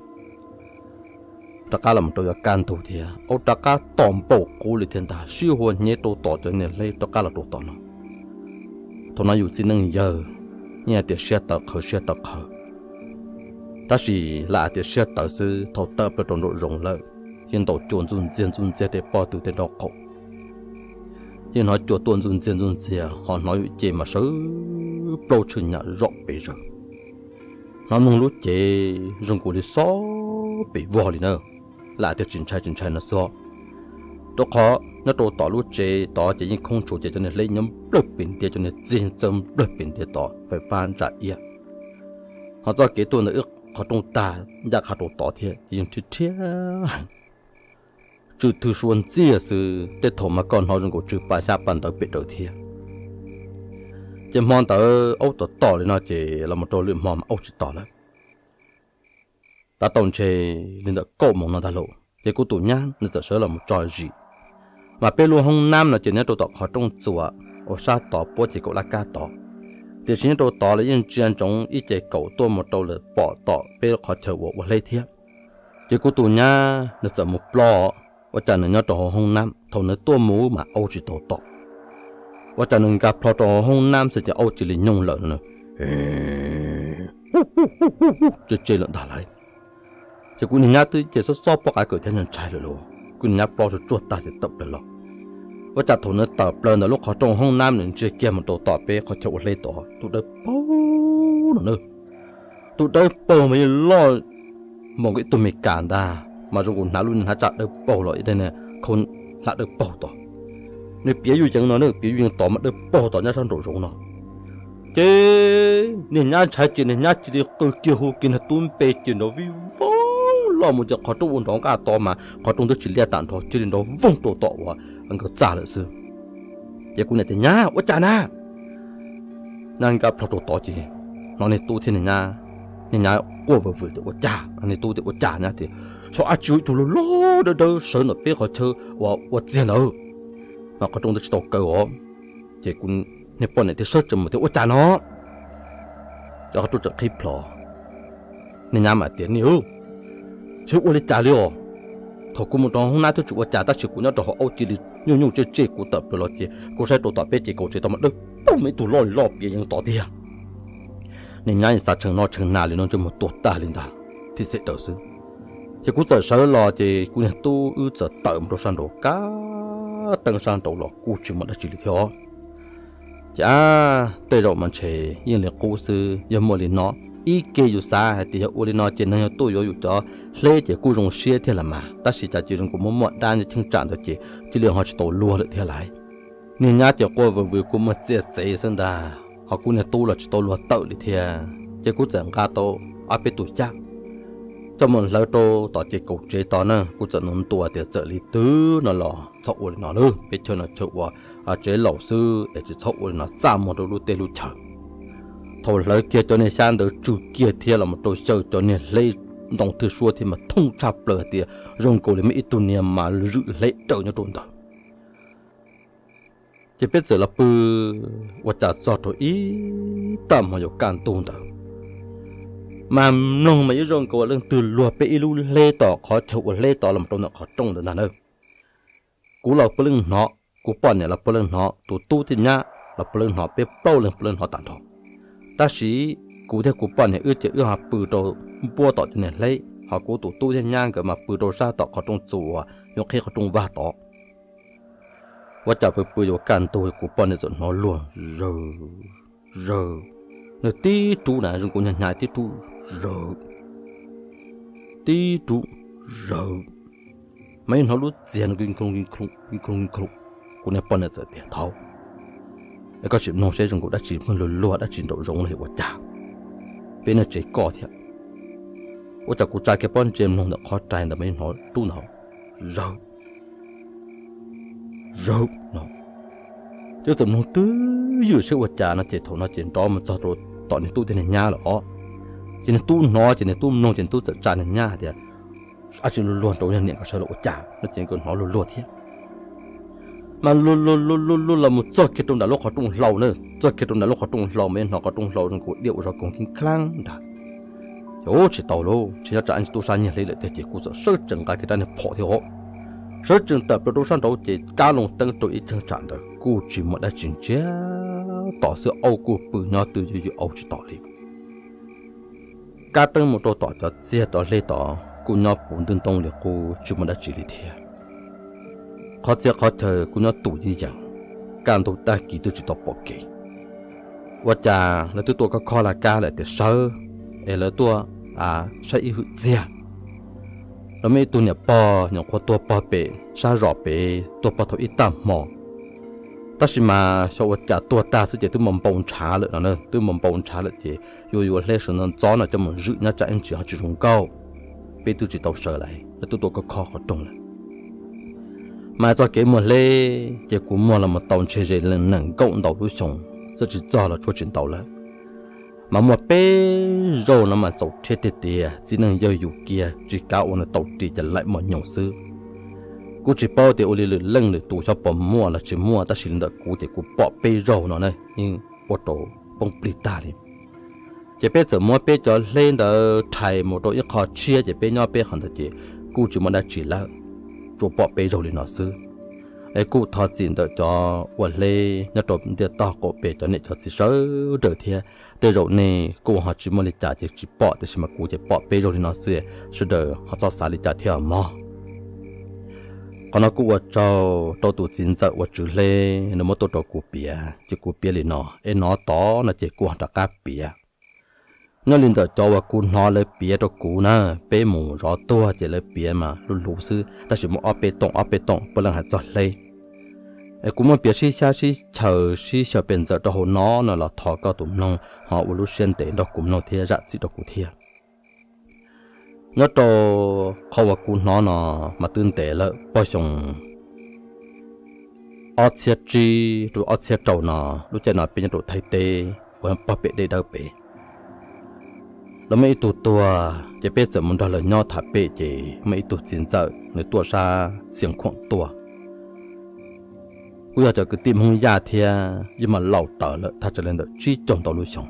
Rov qab los mus rau yuav kaj ntug thiab aub rov qab tom npaum qub li thiab ntag, sib hua hnyev rau tom cov niag hleb rov qab los rau tom no. Thaum no yus txiv neej yawg yeej hais tias siab tawv qhawv siab tawv qhawv, tab sis lam hais tias siab tawv xwb, thaum tawm plaws rau nraum zoov lawm yeej ntaus cua ntxuj ntxiag ntxuj ntxiag tej pob tw tej nraub qaum. Yeej hnov cua tuaj ntxuj ntxiag ntxuj ntxiag ho hnov yus ce mas sawv plaub tshwm nyam zom pes zaws. Hnov neeg lub cev zoo nkaus li xob pes vog li na, lam tias tsis ntshai tsis ntshai no xwb. Rau qhov nyob rau tom lub tsev tod ces yeej khoob tshuam ces cov niag hleb nyob nplawg pes ntiag, cov niag txiag txawb nplawg pes ntiag tod, fais fab ntsa iab. Ho txoj kev tuaj ntawm wb qhov rooj tag ncaj qha rau tod thiab ces yeej rhiab rhiab heev. Tsw thwj suab ntxiag xwb, tej thaum mas koj hnov zoo nkaus tsw pa xyab pa ntawv pem rawv thiab. Ces hmo ntawd aub tom tom li no ces los mus rau lwm hmo mas aub tsis tom lawm. Tab tau ntshe li ntawm kaum moos no ntag lauj, ces kuv tus nyab nws txawm sawv los mus tso zis, mas peb lub hoob nab no ces nyob rau tom qhov rooj txuas uas sab tod puab ces kaum lab kab tod. Tiam sis nyob rau tod los yeej ntsia ntsoov ib ce kaum tuaj mus rau lawm pom tom peb qhov chaw uas ua hleb thiab. Ces kuv tus nyab nws txawm mus plob, ua cas nws nyob rau hauv hoob nab, thaum nws tuaj mus mas aub tsis tau tom. Ua cas nws nkag plho rau hauv hoob nab xwb ces aub cia li nyooj lawm no, tseg tseg lawm ntag lauj. Ces kuv niag nyab twb ces xob xob pob qa kawm thiab ntshai lawm lauj, kuv niag nyab plob tsuag tsuag tag ces tawm plaws los. Ua cas thaum nws tawm plaws ntawm lub qhov rooj hoob nab nws ntsia kiag mus rau tom peb qhov chaw ua hleb tod, tus dawb paug no na. Tus dawb paug mas yeej loj npaum nkaus ib tug Mes Kas ntag, mas zoo nkaus hnav lub niag hnav tsaj dawb paug los ib tug khau hlab dawb paug tod. Nws piav yuj yees no na, piav yuj yees tod mas dawb paug tod nyob sab nraum zoov no. Ces niag nyab ntshai ces niag nyab cia li qw kiag hu kiag niag tub npe ces nrov vij voog loj mus ces qhov rooj ua nrov nqaj tod mas qhov rooj twb tsis liaj tag nrho, cia li nrov voog rau tom uas nkawd txaj lawm xwb. Ces kuv niam tias, Nyab, ua cas na? Nyab nkag plho rau tod ces hnov niag tub thiab niag nyab, niag nyab quaj vwm vwm tias, Ua cas? Niag tub tias, Ua cas? Nyab tias, Saib dab tsi ib tug loj loj dawb dawb sawv ntawm peb qhov chaw uas ua txiag ntawd. Mas qhov rooj twb tsis tau kaw os. Ces kuv niag poj niam thiaj sawv tsees mus tias, Ua cas no? Ces qhov rooj tseem qhib plho. Niag nyab mas tias, Niam, tsis ua li cas li os. Thaum kuv mus rau hoob nab twb tsis ua cas tab sis kuv nyob rau hauv aub cia li nyuj nyuj tsej tsej, kuv tawm plaws los ces kuv saib rau tom peb ces kaum tsev tod mas dawb paug mas ib tug loj li loj piav yees tod tiag. Niag nyab xav tshee noj tshee hnav li no ntsej muag tuag tag li ntag, thim xeeb daws xwb. Ces kuv txawm sawv los ces kuv niag tub wb txawm tawm mus rau sab nraud kab teeb sab nraud los kuj tsis muaj dab tsi li thiab os. Ces ab, tej zaum mas ntshe yeej li qub xwb, yog muaj li no, ib ke yus xav hais tias yog ua li no ces neeg yog tuaj yuav yus cov hleb ces kuj zoo siab thiab los mas, tab sis cas cia zoo nkaus muaj muaj dab nyob cheeb tsam ntawd ces cia li ho tsis tau luag lawm thiab lauj. Niag nyab ces quaj vwm vwm kua muag txiav txev xwb ntag, ho kuv niag tub los tsis tau luag tawm li thiab. Ces kuv txawm nqa tau ob peb tus caj coj mus hlawv rau tom ces kaum tsev tod na, kuv txawm nug ntua tias txawm li twg no los txhob ua li no lauj, peb chaw no chaw ua tsev laus xwb es tsis txhob ua li no txaj muag rau lub teb lub chaw. Thaum hlawv kiag cov niag xyab ntawd tsw kiag thiab los mus rau xyaw cov niag hleb ntoo thwj suab thiab mas thooj tshaj plaws hais tias zoo nkaus li muaj ib tug niag mas zwm hleb daws nyob rau ntawd. Ces peb txawm los pw, ua cas txog rau ib tag hmo yuav kaj ntug ntawd, mas mloog mas yeej zoo nkaus leej twg luag peb ib lub hleb tom qhov chaw ua hleb tod los rau ntawm qhov rooj ntawd ntag na. Kuv los puav leej hnov, kuv poj niam los puav leej hnov, tus tub thiab nyab los puav leej hnov, peb plaub leeg puav leej hnov tag nrho. Tab sis kuv thiab kuv poj niam wb ces wb ho pw rau npuab tom cov niag hleb, ho kuv tus tub thiab nyab nkawd mas pw rau sab tom qhov rooj txuas uas yuav qhib qhov rooj vag tod. Ua cas pw pw yuav kaj ntug kuv poj niam txawm hnov luag zawg zawg, nws tib rub na zoo nkaus nyag hnyav tib rub zawg, tib rub zawg, mas yeej hnov lub txiag no nkhlooj nkhlooj. Kuv niag poj niam txawm tias, Thaub, es koj tsis mloog seb zoo nkaus dab tsi pheej luag luag dab tsi nraum zoov los yog ua cas, peb niag tsev koj thiab. Ua cas kuv tsa kiag pob ntseg mloog ntawm qhov rai ntawd mas yeej hnov rub ntawd, zawg, zawg no. Ces txawm mloog twj ywm seb ua cas no ces thaum no ces nrov mus txog rau tom niag tub thiab niag nyab lawm os. Ces niag tub hnov ces niag tub mloog ces niag tub txawm tsa niag nyab hais tias, Ab, tsis luag luag nraud, yog niam koj sawv los ua cas no ces nkawd hnov luag luag thiab. Mas luag luag luag luag luag los mus txog kiag rau nram lub qhov rooj hlau na, txog kiag rau nram lub qhov rooj hlau mas yeej hnov qhov rooj hlau zoo nkaus diaj ua zog koog keeb khlaab nrag. Ces ub, tsis tau lauj, ntshe nyob tsam ib tub sab nyiag hleb lawm tiag ces kuv txawm sawv tsees nqa kiag rab niag phom thiab os. Sawv tsees tawm plaws rau sab nraud ces kab loo teeb rau ib cheeb tsam ntawd kuj tsis muaj dab tsi ntsiag to xwb, aub kuj pw nyob twj ywm ywm aub tsis tau li. Kab teeb mus rau tom cov txiag cov hleb tod kuj nyob puv ntwj ntoo li qub tsis muaj dab tsi li thiab. Qhov txhia qhov chaw kuj nyob tus yeej yees, kaj ntug tag kis twb tsis tau pom kev. Ua cas lawv twb tuaj khob khob laj kab lawm tias sawv, es lawv tuaj saib ib hwm txiag. Lawv muaj ib tug niam pog nyuam qhuav tuag pog pem sab zos pem, tuag pog thaum ib tag hmo. Tab sis mas xyov ua cas tuag tag xwb ces twb mus npau ntshav lawm no, twb mus npau ntshav lawm ces yuav yuav hleb sawv ntxov ntxov no coj mus zwm nyob tsam ib ntsis ho tsis zoo nkauj. Peb twb tsis tau sawv lawm, lawv twb tuaj khob khob qhov rooj lawm. Mas txoj kev muag hleb ces kuv muag los mus tau ntshe ze nees nkaum ntau lub xyoo, txawm tsis txog los tshuav tsis ntau lawm. Mas muaj peb zaug no mas txaus rhiab tiag tiag, txiv neej yawg yus kiag tsis kav ua nws tau ris ces laim mos nyoos xwb. Kuv tsis paub tias ua li lwm leej lwm tus xyov puas muaj los tsis muaj, tab sis li ntawm kuv ces kuv pom peb zaug no na yeej ua rau poob plig tag li. Ces peb txawm muab peb cov hleb ntawd rhais mus rau ib qho tshiab ces peb nyob peb qhov ntawd ces kuj tsis muaj dab tsi lawm, tsuas pom peb zaug li no xwb. Es kuj thov txim ntawm cov ua hleb nyob rau ntiaj teb qaum pem cov niam cov txiv sawv daws thiab, tej zaum nej kuj ho tsis muaj li cas ces tsis pom, tiam sis mas kuv ces pom peb zaug li no xwb, sawv daws ho txhob xav li cas thiab mog. Qhov no kuj ua tsaug rau tus txiv ntxawm uas tswv hleb nws muab tuaj rau kuv piav, ces kuv piav li no es hnov tod no ces kuv ho rov qab piav. Nyob li ntawm cov uas kuv hnov lawv piav rau kuv na, peb mus zov tuag ces lawv piav mas luv luv xwb, tab sis muaj ob peb toom ob peb toom puav leej hais txog hleb. Es kuv muab piav sib xyab sib xyaw sib xyaw pes ntxaws rau hauv no no los thov koj tus mloog ho ua lub siab ntev nrog kuv mloog thiab zam txim rau kuv thiab. Nyob rau qhov uas kuv hnov no mas twb ntev lawm, puag xyoo ob txhiab tsib rau ob txhiab rau no, lub caij no peb nyob rau Thaib teb uas pog pem dej dawb pem. Lawv muaj ib tug tuag ces peb txawm mus nrog lawv nyob tham pem ces muaj ib tug txiv ntxawm nws tuaj sab Xiav Khuam tuaj. Kuj yog cov kwv tij Hmoob Yaj thiab, yeej mas laus tawv lawm thaj tsam li ntawm tsib caug ntau lub xyoo.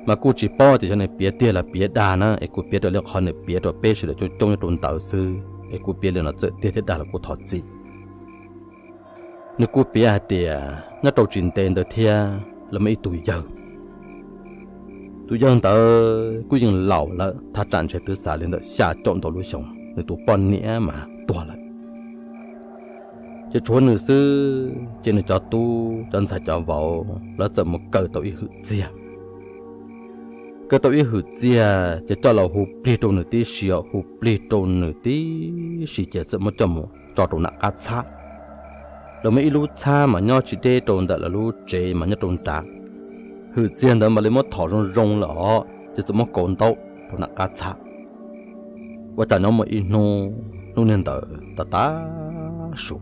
Mas kuj tsis paub tias xyov nws piav tiag los piav dag na, es kuv piav raws li qhov nws piav rau peb sawv daws coob coob nyob rau ntawd xwb, es kuv piav li no txawm tiag thiab dag los kuj thov txim. Nws kuj piav hais tias nyob rau tsis ntev ntawd thiab lawv muaj ib tug yawg. Tus yawg ntawd kuj yeej laus lawm, thaj tsam ntshe twb xav li ntawm xya caum ntau lub xyoo, nws tus poj niam mas tuag lawm. Ces tshuav nws xwb ces nws cov tub cov ntxhais cov vauv lawv txawm mus kaw tau ib hwm txiag. Kaw tau ib hwm txiag ces coj los hu plig rau nws tib si, hu plig rau nws tib si ces txawm muab coj mus tso rau nram qab txhab. Lawv muaj ib lub txhab mas nyob tsis deb rau ntawm lawv lub tsev mas nyob rau nrad. Hwm txiag ntawd mam li muab thom zoo zoo lawm os ces txawm muab kauv ntaub rau nram qab txhab. Ua cas nyob muaj ib hnub, hnub niag ntawd tas tas su,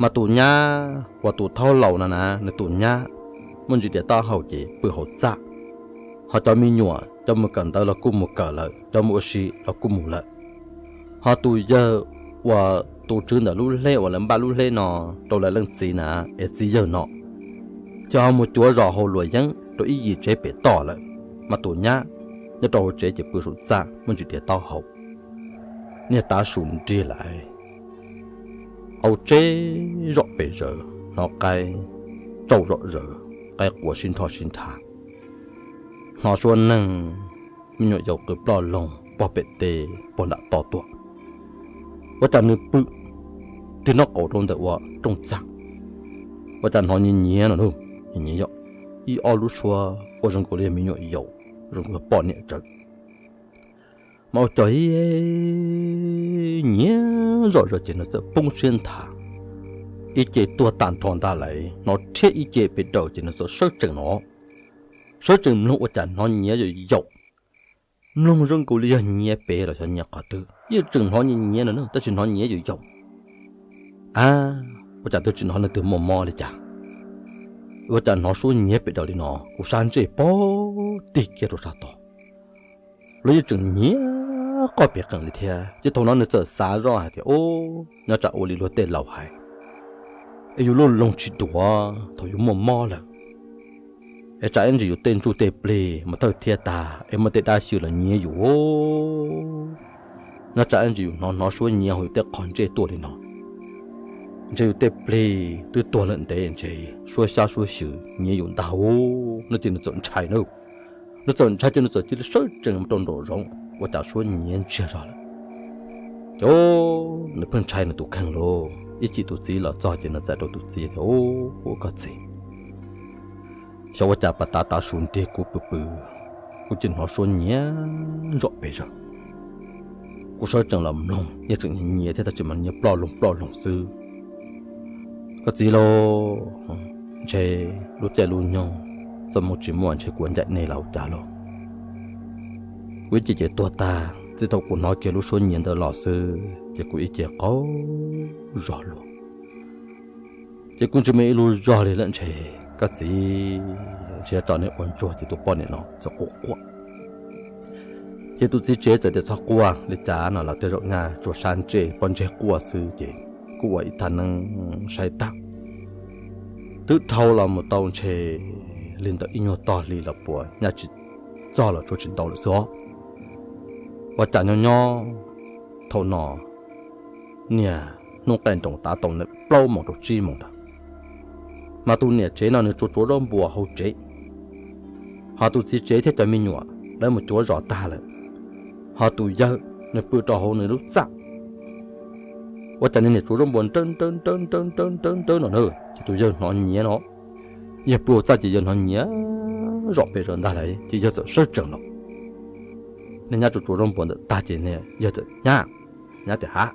mas tus nyab uas tus thaub laus no na, nws tus nyab muaj ntsis diav taub hau ces pw hauv txaj, ho cov me nyuam cov mus kawm ntawv los kuj mus kawm lawm, cov mus ua si los kuj mus lawm. Ho tus yawg uas tus tswv ntawm lub hleb uas lawv npaj lub hleb no rau lawv leej txiv na, es txiv yawg no ces ho mus cuav zos hauv luam yeeb rau ib yim tsev pem toj lawm, mas tus nyab nyob rau hauv tsev ces pw saum txaj muaj ntsis diav taub hau. Niag tav su nrig lawm, au tseb zom pes zaws, hnov qaib tsauj zom zaws, qaib quas sib nrho sib nrha, hnov suab neeg, me nyuam yaus qw ploj loog pog pem teb pog nram toj tuaj. Ua cas nws pw tig nraub qaum rau ntawm ua rooj txaj, ua cas hnov nyiav nyiav no, nyiav nyiav yom, ib ob lub suab ua zoo nkaus li yog me nyuam yaus, zoo nkaus yog poj niam tsawv. Mas ua cas nyiav zom zaws ces nws txawm poob siab nthav, ib ce tuag tag nrho ntag lauj, hnov rhiab ib ce pem daws ces nws txawm sawb tsees no, sawb tsees mloog ua cas hnov nyiav yaum yaum, mloog zoo nkaus li yog nyiav pem los xyov nyiav qhov twg, yeej tseem hnov nyiav nyiav no na, tab sis hnov nyiav yaum yaum. A, ua cas twb tsis hnov leej twg muaj mob li cas, ua cas hnov suab nyiav pem daws li no, kuv sab ntsej pob tig kiag rau sab tod. Luag yeej tseem nyiav qoj pem qees li thiab, ces thaum no nws txawm xav zoj hais tias, Ub, nyob tsam ua li luag tej laus hais, es yus luaj loog tsis dua thaum yus muaj mob lawm, es tsam ib ntsis yus tej ntsuj tej plig mus thawj thiab tag es muaj tej dab xyw los nyiav yus, nyob tsam ib ntsis yus hnov hnov suab nyiav hauv yus tej qhov ntsej tuaj li no, ntshe yus tej plig twb tuag lawm ntev, ntshe suab xyab suab xyw nyiav yus ntag no ces nws txawm ntshai na. Nws txawm ntshai ces nws txawm cia li sawb tsees mus rau nraum zoov, ua cas suab nyiav ntsiag zog lawm. Ces nws pheej ntshai nws tus kheej lauj, ib chim tus txiv los txog ces nws txais rau tus txiv tias, Ub, koj txiv, xyov ua cas pas tav tav su nrig kuv pw pw, kuv cia li hnov suab nyiav zom pes zaws. Kuv sawv tsees los mloog yeej tseem nyiav nyiav thiab tab sis mas nyiav ploj loog ploj loog xwb. Koj txiv lauj, ntshe lub caij lub nyoog txoj hmoo tsis muaj, ntshe kuv ua ncaim nej los ua cas lauj. Kuv ib ce ces tuag tag, txij thaum kuv hnov kiag lub suab nyiav ntawd los xwb ces kuv ib ce qaug zog luag. Ces kuv tsis muaj ib lub zog li lawm, ntshe koj txiv, ntshe yuav tso nej ua ntsuag. Ces tus poj niam no txawm quaj quaj. Ces tus txiv tsev txawm tias, Txhob quaj li cas no los tej zaum nyaj tsuas sab ntsej pob ntseg quaj xwb. Ces kuj ua ib thaj neeb saib tag, twb dhau los mus tau ntshe li ntawm ib nyuag tog hli los puas nyaj tsis txog los tsuav tsis ntau lawm xwb os. Ua cas nyob nyob thaum no niag hnub qaij nroos tav tau plaub moos rau tsib moos ntawd, mas tus niam tsev no nws tsuav tsuav zaub npua hauv tsev, ho tus txiv tsev thiab cov me nyuam lawv mus cuav zos tag lawm, ho tus yawg nws pw rau hauv nws lub txaj. Ua cas nws niam tsuav zaub npua nrawb nrawb nrawb nrawb nrawb nrawb no na, ces tus yawg hnov nyiav no. Yawg pw hauv txaj ces yawg hnov nyiav zom pes zaws ntag lawm ces yawg txawm sawv tsees los. Niag nyab tsuav tsuav zaub npua ntawm tag ces yawg txawm, Nyab, nyab tias, Hav,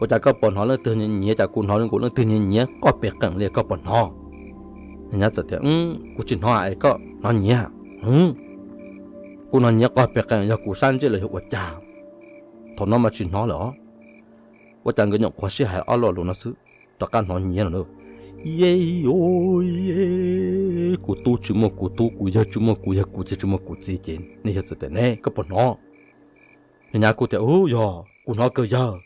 ua cas koj puas hnov leej twg nyiav? Cas kuv hnov nkaus leej twg nyiav nyiav qoj pes qees li, koj puas hnov? Niag nyab txawm tias, Kuv tsis hnov es koj hnov nyiav. Kuv hnov nyiav qoj pes qees, yog kuv sab ntsej los yog ua cas? Thaum no mas tsis hnov lawm os. Ua cas nkawd nyuam qhuav sib hais ob lo lus no xwb, rov qab hnov nyiav no na. Ye, kuv tub tsis muaj kuv tub, kuv yawg tsis muaj kuv yawg, kuv txiv tsis muaj kuv txiv ces niag yawg txawm tias, Ne, koj puas hnov? Niag nyab kuj tias, Ub, yog kuv hnov kawg yawg.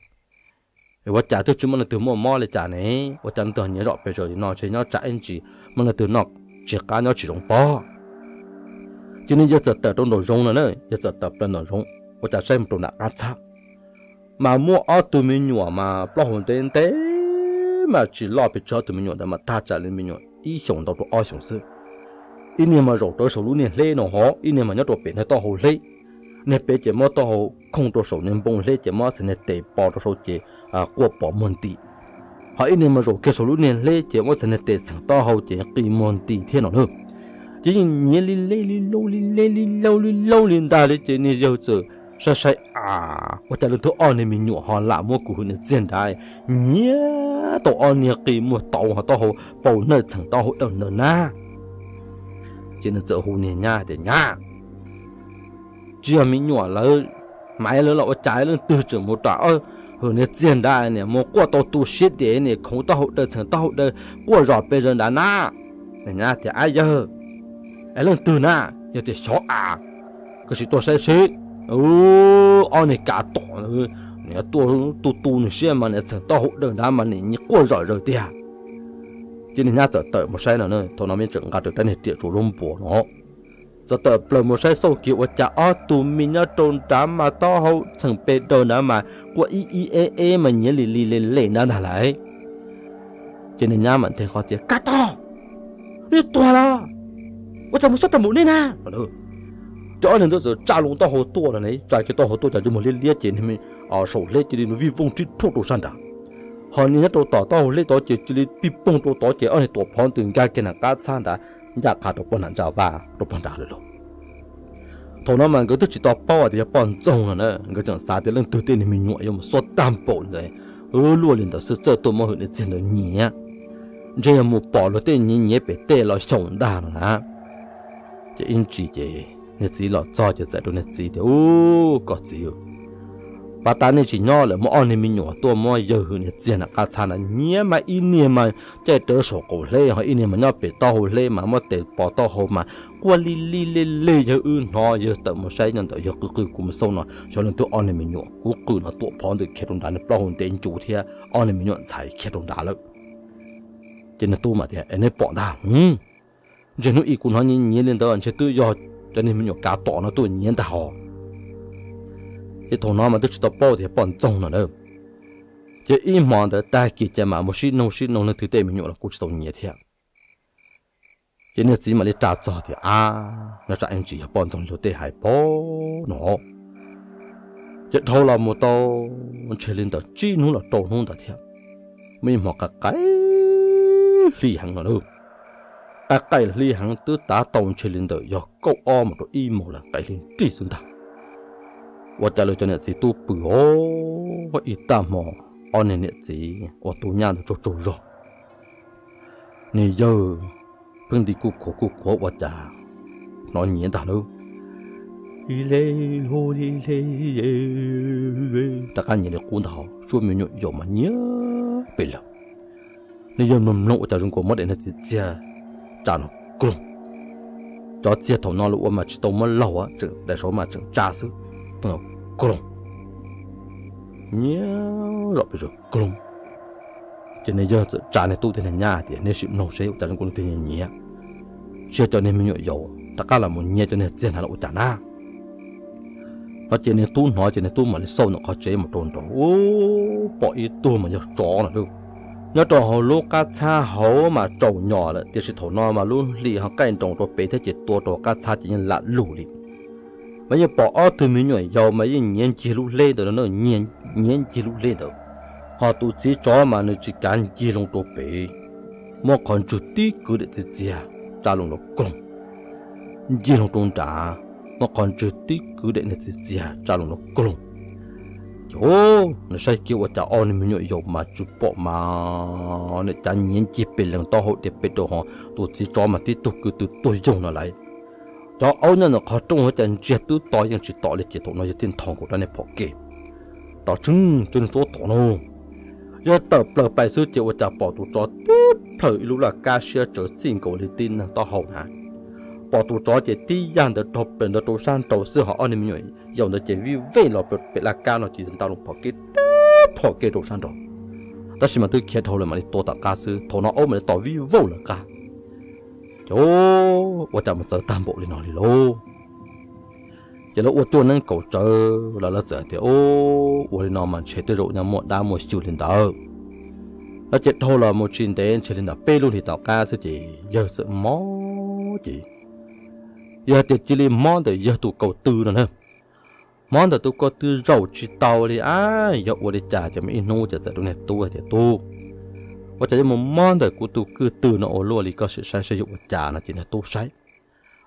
Ua cas twb tsis muaj leej twg muaj mob li cas ne, ua cas leej twg nyiav zom pes zaws li no, ntshe nyob tsam ib ntsis muaj leej twg noj tsis qab nyob tsis zoo pob. Ces niag yawg txawm tawm rau nraum zoov no na, yawg txawm tawm plaws nraum zoov ua cas saib mus rau nram qab txhab, mas muaj ob tug me nyuam mas plaub hau ntev ntev mas tsis loj pes tsawg, ob tug me nyuam ntawd mas thaj tsam li me nyuam ib xyoos ntau rau ob xyoos xwb. Ib niag mas zaum rau saum lub niag hleb no hov, ib niag mas nyob rau pem niag taub hau hleb. Niag pem ces muab taub hau khooj rau saum niag npoo hleb ces muab txhais niag tes pos rau saud ces quaj pos muag nti. Ho ib niag mas zaum kiag saum lub niag hleb ces muab txhais niag tes txheem taub hau ces qi muag nti thiab no na. Ces yeej nyiav li lej li laug li lej li laug li laug li ntag li ces niag yawg txawm saib saib, A, ua cas leej twg ob niag me nyuam ho lam muab kuv hwm niag txiag nrad nyiav tau ob niag qi muag tauv ho taub hau pau nawj txheem taub hau dawm ntawd na? Ces nws txawm hu niag nyab tias, Nyab, tsis yog me nyuam lawv, mas lawv los ua cas leej twg tseem mus ram hwm niag txiag nrad niam mus quaj tau tu siab diam niam khoov taub hau dawm txheem taub hau dawm quaj zom pes zaws nrad na? Niag nyab tias, Ab yawg, es leej twg na? Yawg tias, Xyov a, koj sim tuaj saib seb, ob niag kav tom, niam tuaj tu tu nws siab mas niam txheem taub hau dawm nrad mas niam quaj zom zaws tiag. Ces niag nyab txawm tawm mus saib no, thaum no me tseem nqa rawv rab niag riam tsuav zaub npua no. Txawm tawm plaws mus saib xauj kiag ua cas ob tug me nyob rau nrad mas taub hau txheem pes daws nrad mas quaj ib ib eb eb mas nyiav li li le le nrad ntag lauj. Ces niag nyab mam nthe qhov tias, Kab tom, nej tuag los? Ua cas mus xob tag npaum nej na? Ces ob niag ntawd txawm tsa loo taub hau tuaj no ne, tsa kiag taub hau tuaj cas ntsej muag liab liab ces saum hleb cia li vij vooj rib rhuj rau sab nrad. Ho niag nyob rau tom taub hau hleb tod ces cia li pij poog rau tod ces ob niag tuam phov ntws nkag kiag nram qab txhab nrad, ncaj qha rau pog nram ntsa vaj rau pog nrad lawm lauj. Thaum no mas nkawd twb tsis tau paub tias yog poj ntxoog no na, nkawd tseem xav tias leej twg tej niag me nyuam yuav mus xob tag npaum ntawd, luaj li ntawd xwb txawj tuaj muab hwm niag txiag ntawd nyiav. Ntshe yog mus pom luag tej nyiav nyiav pem tej los xyaum ntag no na. Ces ib ntsis ces niag txiv los txog ces txais rau niag txiv tias, Ub, koj txiv, pab tab nej tsis nyob lawm muaj ob niag me nyuam tuaj muab yawg hwm niag txiag nram qab txhab na, nyiav mas ib niag mas caij rawv saum qaum hleb ho ib niag mas nyob pem taub hau hleb mas muab tes pos taub hau mas quaj li li le le. Yawg wb hnov, yawg tawm mus saib nyob ntawm yawg qw qw kuv mus xauj no xyov leej twg ob niag me nyuam. Kuv qw no tuam phov ntws khiav rau nrad, nws plaub hau ntev ncuv thiab ob niag me nyuam ntxhais khiav rau nrad lawm. Ces nws tub mam tias, Es neb pom ntag. Ntshe hnub ib kuv hnov nyiav nyiav li ntawd ntshe twb yog cov niag me nyuam kav tom no tuaj nyiav ntag hos. Ces thaum no mas twb tsis tau paub tias poj ntxoog no na. Ces ib hmo ntawd tag kis ces mam mus sib noog sib noog leej twg tej me nyuam los kuj tsis tau nyiav thiab. Ces niag txiv mam li tsa txog tias, Ab, nyob tsam ib ntsis yog poj ntxoog li luag tej hais pob no. Ces dhau los mus tau ntshe li ntawm tsib hnub los rau hnub ntawd thiab, muaj ib hmo qaim qaim hli heev no na. Qaim qaim hli heev twb tav tau ntshe li ntawm yog kaum ob mus rau ib moos lawm, qaim hli nrig xwb ntag. Ua cas lawv cov niam txiv tub pw os, ib tag hmo ob niag niam txiv uas tub nyab ntawd tsaug tsaug zog, niag yawg pheej nti kuj khuav kuj khuav ua cas hnov nyiav ntag lauj. Rov qab nyiav li qub ntag, suab me nyuam yaus mas nyiav pes lawg. Niag yawg mloog mloog ua cas zoo nkaus muab daim niag txiv txiag tsa no kloog. Cov txiag thaum no lawv ua mas tsis tau muab laug, tseem daim saud mas tseem tsa xwb, tau no kloog, nyiav zom pes zaws kloog. Ces niag yawg txawm tsa niag tub thiab niag nyab tias, Nej sim mloog seb ua cas zoo nkaus leej twg nyiav. ntsia cov niag me nyuam yaus rov qab los mus nyiav cov niag txiag ntawd los ua cas na. No ces niag tub hnov ces niag tub mam li xauj ntawm qhov tsev mus rau nraud, pom ib tug mas yog tsov no lauj. Nyob rau hauv lub qab txhab hauv mas tsaus nyos lawm, tiam sis thaum no mas lub hli ho qaij nroos rau pem thiab ces tua rau qab txhab ces yeej lam lug li. Mas yeej pom ob tug me nyuam yaus mas yeej nyiav ncig lub hleb ntawd no, nyiav ncig lub hleb ntawd, ho tus txiv tsov mas nws tsis kav ncig loo rau pem, muab qhov ntswg tib kwv daim txiag txiag tsa loo nraum koog, ncig loo rau nram, muab qhov ntswg tib kwv daim niag txiag txiag tsa loo nraum koog. Ces nws saib kiag ua cas ob niag me nyuam yaus mas tsis pom mas, nws cav nyiav ncig pes lees taub hau tias pes rau ho, tus txiv tsov mas tib tug kwv tw tuag yoog no lawm. Cov aub nyob ntawm qhov rooj ua cas ntsiag twb to yeej tsis tom li ces thaum no yog thiaj nthos nkaus rab niag phom kev. Tom tseeb cov niag tub tom no, yog tawm plaws pais xwb ces ua cas pom tus tsov tib plhaw ib lub laj kab siab tsawv txij nkaus li tib neeg taub hau na. Pom tus tsov ces tib yam ntawd raug plaws ntawd rau sab nraud xwb, ho ob niag me nyuam yaus ntawd ces vij vej los pem laj kab no ces nta loo phom kev tib phom kev rau sab nraud. Tab sis mas twb khiav dhau lawm mam li tua tom qab xwb, thaum no aub mam li tom vij vauj lawv qab. Ces ua cas mus txawv tag npaum li no li lauj? Ces lawv ua cuaj neeb kaum tsawv los lawv txawm hais tias, Ua li no mas ntshe tej zaum nyob muaj dab muaj xyw li ntawd. Lawv ces dhau los mus tsis ntev ntshe li ntawm peb lub hlis tom qab xwb ces yawg txawm mob ces, yog tias cia li mob ntawm yawg tus kaum tw no na, mob ntawm tus kaum tw zaum tsis tau li a, yog ua li cas ces muaj ib hnub ces txawm rau niag tub hais tias, Tub, ua cas yuav mus mob ntawm kuv tus kwj tw no ua luaj li, koj sim saib saib yog ua cas no. Ces niag tub saib,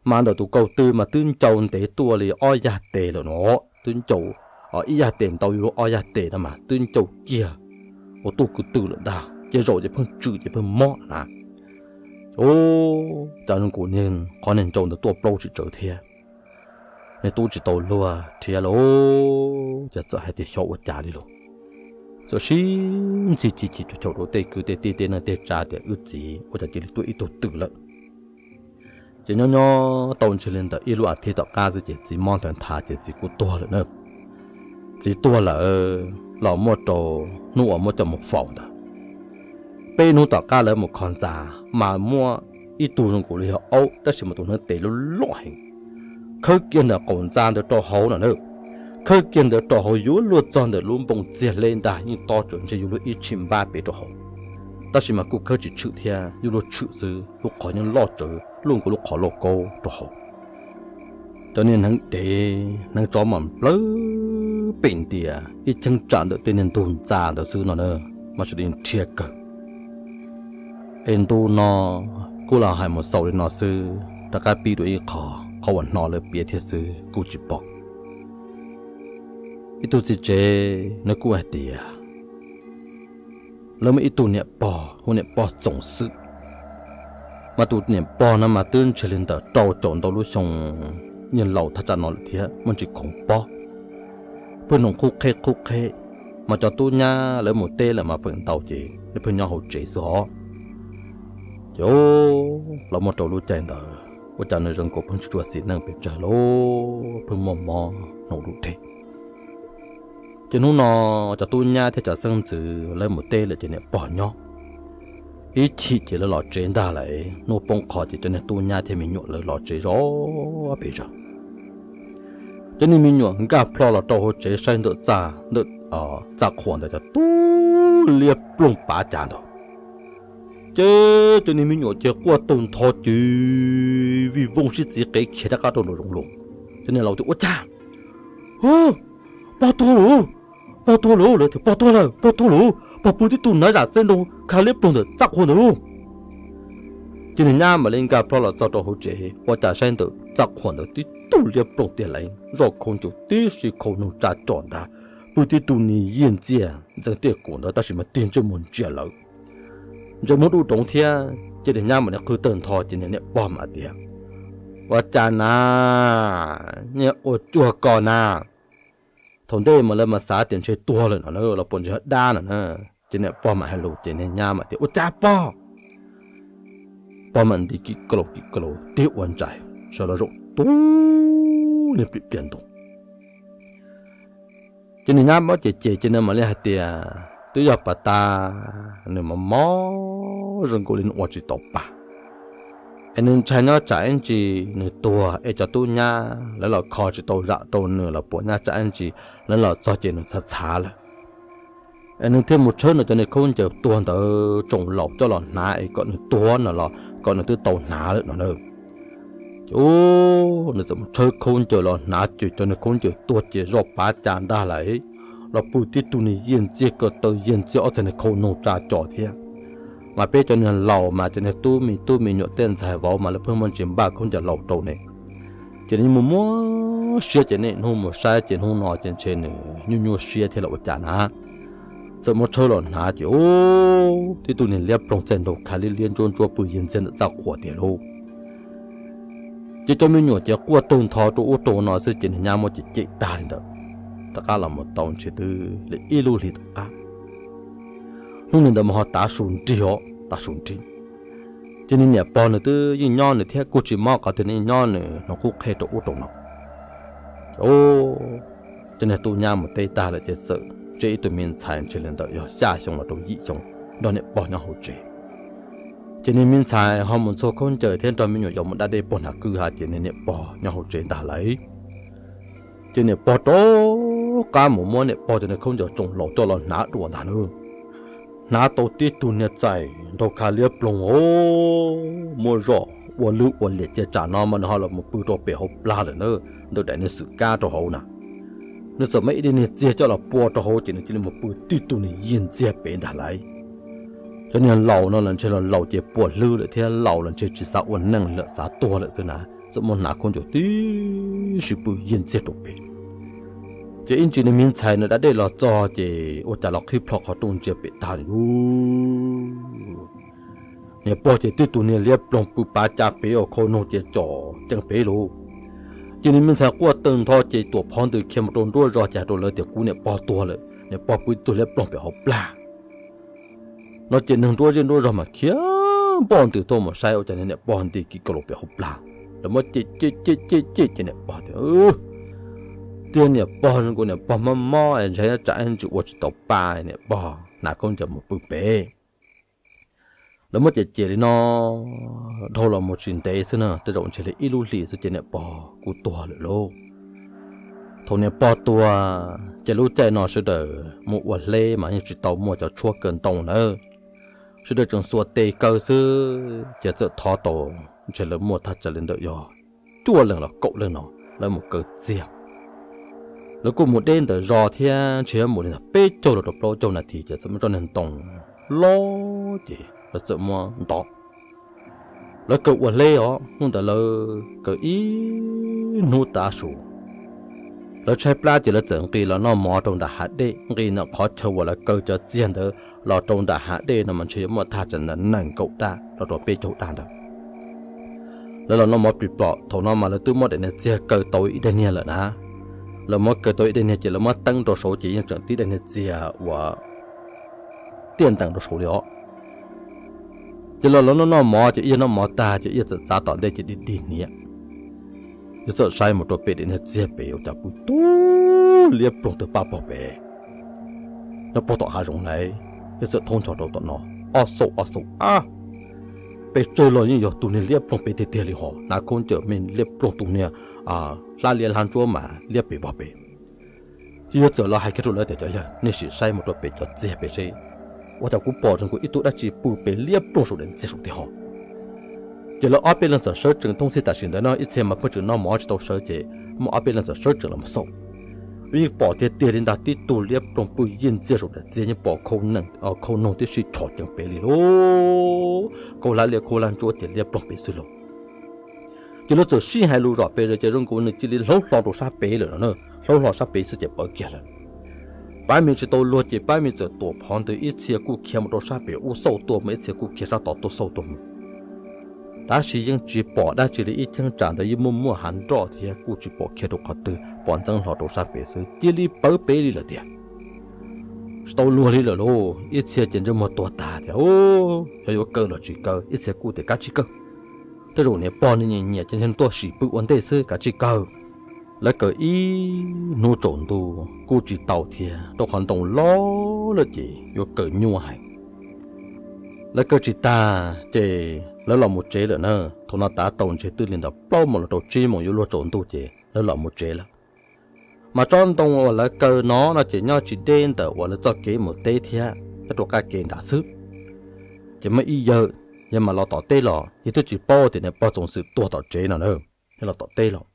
mas ntawm tus kaum tw mas twb ncau ntev tuaj li ob yag tes lawm no, twb ncau, ib yag tes ntau yuav luag ob yag tes no mas twb ncau kiag ua tuj kwj tw lawm ntag, ces zaum ces pheej tswm ces pheej mob na. Ua cas zoo nkaus qhov niag ncau ntawd tuaj plaub tsawv tsawv thiab. Niag tub tsis tau luag thiab lauj, ces txawm hais tias xyov ua cas li lauj. Txawm sib ntxhi chim chim caum caum rau tej kwv tej tij tej neej tej tsav tias, Wb txiv ua cas cia li tuaj ib tug twm lawm? Ces nyob nyob tau ntshe li ntawm ib lub as thiv tom qab xwb ces txiv mob nthav nthav ces txiv kuj tuag lawm na. Txiv tuag lawm los muaj rau hnub uas muab coj mus faus ntawd, peb hnub tom qab lawv mus kho ntxa, mas muaj ib tug zoo nkaus li yog aub tab sis mas tus hnab tes loj loj heev, khawb kiag ntawm qaum ntxa ntawd rau hauv no na. Khawb kiag ntawd rau hauv yuav luag txog ntawm lub npoo txiag hleb ntag, yeej tob tsawv ntshe yuav luag ib tshim npab pem rau hauv. Tab sis mas kuj khawb tsis tshwm thiab, yuav luag tshwm xwb, lub qhov yeej loj tsawv luaj nkaus lub qhov lauj kaub rau hauv. Cov niag hneev dev hneev tsov mas plawg pem ntias ib cheeb tsam ntawm tej niag ntug ntxa ntawd xwb no na, mas sawv daws nrhiav kawg. Es ntu no kuj los hais mus xaus li no xwb, rov qab pib dua ib qho, qhov uas hnov lawv piav thiab xwb kuj tsis pom. Ib tug txiv tsev nws kuj hais tias lawv muaj ib tug niam pog hu niam pog Txoos Xwm. Mas tus niam pog no mas twb ntshe li ntawm rau caum ntau lub xyoo, yeej laus thaj tsam no lawm thiab muaj ntsis khoov pob, pheej noo qub qheb qub qheb. Mas cov tub nyab lawv mus teb lawm mas feem ntau ces pheej nyob hauv tsev xwb hos. Ces los muaj rau lub caij ntawd ua cas nws zoo nkaus pheej tsis tshua xis neej pes tsawg lauj, pheej muaj mob hnub lub dej. Ces hnub no cov tub nyab thiab cov xeeb ntxwv lawv mus teb lawm ces niam pog nyob. Ib chim ces lawv los tsev ntag lawm, hnub poob qho ces cov niag tub nyab thiab me nyuam lawv los tsev zov pes zaws. Cov niag me nyuam nkag plho los rau hauv tsev saib ntawm txaj, ntawm txaj qhuas ntawd cov tub liab ploog pav cas ntawd. Ces cov niag me nyuam ces quaj tawg ntho ces vij voog sib txiv qev khiav rov qab rau nraum zoov los. Cov niag laus tias ua cas, pog tuag lawm, pog tuag lawm, lawv tias pog tuag lawm, pog tuag lawm, pog pw tib tug nav zam txeb nroo kha liab ploog ntawm txaj qhuas ntawd. Ces niag nyab mam li nkag plho los txog rau hauv tsev ua cas saib ntawm txaj qhuas ntawd tib tug liab ploog tiag lauj, zoj khau ncaws tib si khau noog tsa tsom ntag, pw tib tug niag yiaj ntxiag ntxeev tiaj kum ntawd tab sis mas tig ntsej muag ntsia lawv, ntsej muag dub doov thiab. Ces niag nyab mam li qw tawg ntho ces niag niam pog mam tias, ua cas na, niag ua cuag ko na. Thaum ntej mas lawv mas xav tias ntshe tuag lawm no na, los puas ntshe yog dab no na. Ces niam pog mam hais lus ces niag nyab mam tias ua cas pog. Pog mam nti kim kaus kim kaus tib ua ntsais sawv los zaum tub niag plim pliag ntug. Ces niag nyab mob ces ces ces nws mam li hais tias twb yog pas tas, nws mob mob zoo nkaus li nws ua tsis tau pa, Es nws ntshai nyob tsam ib ntsis nws tuag es cov tub nyab lawv los kho tsis tau zam rau nws los puas nyab tsam ib ntsis lawv los txog ces nws txhav txhav lawm. Es nws thiaj mus tshawb nws cov niag khaub ncaws tuag ntawd tsoom laus coj los hnav es kom nws tuag no los kom nws twb tau hnav lawm no na. Ces nws txawm mus tshawb khaub ncaws los hnav ces cov niag khaub ncaws tuag ces zoj pav cas ntag lawm, los pw tib tug niag yiag ntxiag ko taw yiag ntxiag ob txhais niag khau noog tsa cos thiab. Mas peb cov niag laus mas cov niag tub me tub me nyuam tej ntxhais vauv mas lawv pheej muaj ntsis npaj khaub ncaws laus rau ne. Ces nws muaj muaj siab ces niaj hnub mus saib ces hnub no ces ntshe nws nyuaj nyuaj siab thiab los ua cas na. Txawm muab tshawb los hnav ces tib tug niag liab ploog txaij nraug khav liab liab ntsuab ntsuab pw yiag ntxiag ntawm txaj qhua tiag lauj. Ces cov me nyuam ces quaj tawg ntho rau ub rau no xwb ces niag nyab muab cem cem tag li ntawd, rov qab los mus tau ntshe twb li ib lub hlis tom qab. Hnub ntawd mas ho tav su nrig os, tav su nrig. Ces niag niam pog nws twb yeej nyob nws thiab kuj tsis mob qhov twg, nws yeej nyob nws hnov qub qheb rau ub rau no. Ces niag tub nyab mus teb tag lawm ces txawm tseb ib tug me ntxhais ntshe li ntawm yog xya xyoo los rau yim xyoo nrog niam pog nyob hauv tsev. Ces niag me ntxhais ho mus ntxhua khaub ncaws thiab nrog me nyuam yaus mus da dej puag nram kwj ha ces niag niam pog nyob hauv tsev ntag lauj. Ces niam pog rov qab mus muab niam pog cov niag khaub ncaws tsoom laus coj los hnav dua ntag na. Hnav tau tib tug niag txaij nraug khav liab ploog os, muab zoj ua lwj ua liam ces tsam no mas nws ho los mus pw rau pem hauv plag lawm na, ntawm daim niag xwm kab rau hauv na. Nws txawm muab ib daim niag txiag coj los pua rau hauv ces nws cia li mus pw tib tug niag yiag ntxiag pem ntag lauj. Cov niag laus no los ntshe los laus ces puas hlwb lawm thiab laus los ntshe tsis xav ua neej lawm xav tuag lawm xwb na, txawm muab hnav khaub ncaws tib si pw yiag ntxiag rau pem. Ces ib ntsis niag me ntxhais nws da dej los txog ces ua cas los qhib plho qhov rooj ntsia pem tag li lauj. Niam pog ces tib tug niag liab ploog pw pav cas pem ua khau noog ces cos ceev pem lauj. Ces niag me ntxhais quaj tawg ntho ces tuam phov ntws khiav mus rau nruab zos ces hais rau lawv tias kuv niam pog tuag lawm, niam pog pw tib tug liab ploog pem hauv plag. No ces neeg nruab zej nruab zog mas khiav npoj ntws tuaj mus saib ua cas niag niam pog nti kiv kaus los pem hauv plag. Lawv muab cem cem cem cem cem ces niam pog tias, tiag niam pog zoo nkaus niam pog mob mob ntshai tsam ib ntsis ua tsis tau pa, niam pog hnav khaub ncaws mus pw pem. Lawv muab cem cem li no dhau los mus tsis ntev xwb na, tej zaum ntshe li ib lub hlis xwb ces niam pog kuj tuag lawm lauj. Thaum niam pog tuag ces lub caij no sawv daws mus ua hleb mas yeej tsis tau muaj cov tshuab kaw ntoo nawb, sawv daws tseem xuas tes kaw xwb ces txawm thov tau ntshe lawv muaj thaj tsam li ntawm yog cuaj leeg los kaum leej no lawv mus kaw txiag. Lawv kuj mus deb ntawm zos thiab ntshe mus li ntawm peb caug los rau plaub caug nas this ces txawm muaj tsob niag ntoo loj ces lawv txawm muab ntov. Lawv kaw ua hleb os, hnub ntawd lawv kaw ib hnub tav su. Lawv tshaib plab ces lawv txawm nqis los noj mov rau nram hav dej, nqis ntawm qhov chaw uas lawv kaw cov txiag ntawd los rau nram hav dej no mas ntshe yuav muaj thaj tsam ntawm nees nkaum daj los rau peb caug daj ntawd. Lawv los noj mov plis plom, thaum no mas lawv twb muab daim niag txiag kaw tau ib daim niag lawm na. Lawv muab kaw tau ib daim niag ces lawv muab teeb rau saud ces yeej tseem tib daim niag txiag uas tiaj ntees rau saud li os. Ces los lawv noj noj mov ces ib yawg noj mov tag ces ib yawg txawm txav tom ntej ces dig dig hniav. Yawg txawm saib mus rau pem daim niag txiag pem ua cas pw tug liab ploog tawg paj pog pem, nyob pog tom hav zoov lauj. Yawg txawm thoob ncho rau tom no, ob xaum ob xaum ab, pes tsawg los yeej yog tus niag liab ploog pem tiag tiag li hos, hnav khaub ncaws me liab ploog tus niag hlab liab hlab ntsuab mas liab pem vog pem. Ces yawg txawm los hais kiag rau lawv tias cov yawg, nej sim saib mus rau pem cov txiag pem seb, ua cas kuv pom zoo nkaus ib tug dab tsi pw pem liab ploog saum daim txiag saum tiag hos. Ces lawv ob peb leeg txawm sawv tsees, thoob txhij tam sim ntawd no ib txhia mas pheej tseem noj mov tsis tau sawv ces muaj ob peb leeg txawm sawv tsees los mus xauj. Yeej pom tiag tiag li ntag, tib tug liab ploog pw yiag ntxiag saum daim txiag, yeej pom khau noog tib si chom ceev pem li lauj, khau hlab liab khau hlab ntsuab ces liab ploog pem xwb lauj. Ces lawv txawm sib hais lus zom pes zos ces zoo nkaus nws cia li hlaub hlo rau sab pem lawm no na, hlaub hlo sab pem xwb ces pawv kiag lawm. Pab me tsis tau luag ces pab me txawm tuam phov ntws, ib txhia kuj khiav mus rau sab pem ub xauj tuaj mus, ib txhia kuj khiav sab tod tuaj xauj tuaj mus. Tab sis yeej tsis pom dab tsi li, ib cheeb tsam ntawd yeej muaj muaj hav nroj thiab kuj tsis pom khiav rau qhov twg, pom ntxeev hlo rau sab pem xwb, cia li pawv pem li lawm tiag. Tsis tau luag li lawm lauj, ib txhia ces ntsej muag tuag tag tias, xyov yuav kaw los tsis kaw, ib txhia kuj tias kav tsij kaw, tej zaum niam pog nws nyiam nyiam ces ntshe tuaj sim pw ua ntej xwb, kav tsij kaw. Lawv kaw ib hnub tsaus ntuj kuj tsis tau thiab, rau qhov ntoo loj lawm ces yuav kaw nyuaj heev. Lawv kaw tsis tag ces lawv los mus tsev lawm na. Thaum no tav tau ntshe twb li ntawm plaub moos los rau tsib moos yuav luag tsaus ntuj ces lawv los mus tsev lawm. Mas tsob ntoo uas lawv kaw no no ces nyob tsis deb ntawm uas lawv txoj kev mus teb thiab nyob rau qab ke nrad xwb. Ces muaj ib yawg, yawg mam los tom teb los, yawg twb tsis paub tias niag pog Txoos Xwm tuag tom tsev no na, yawg los tom teb los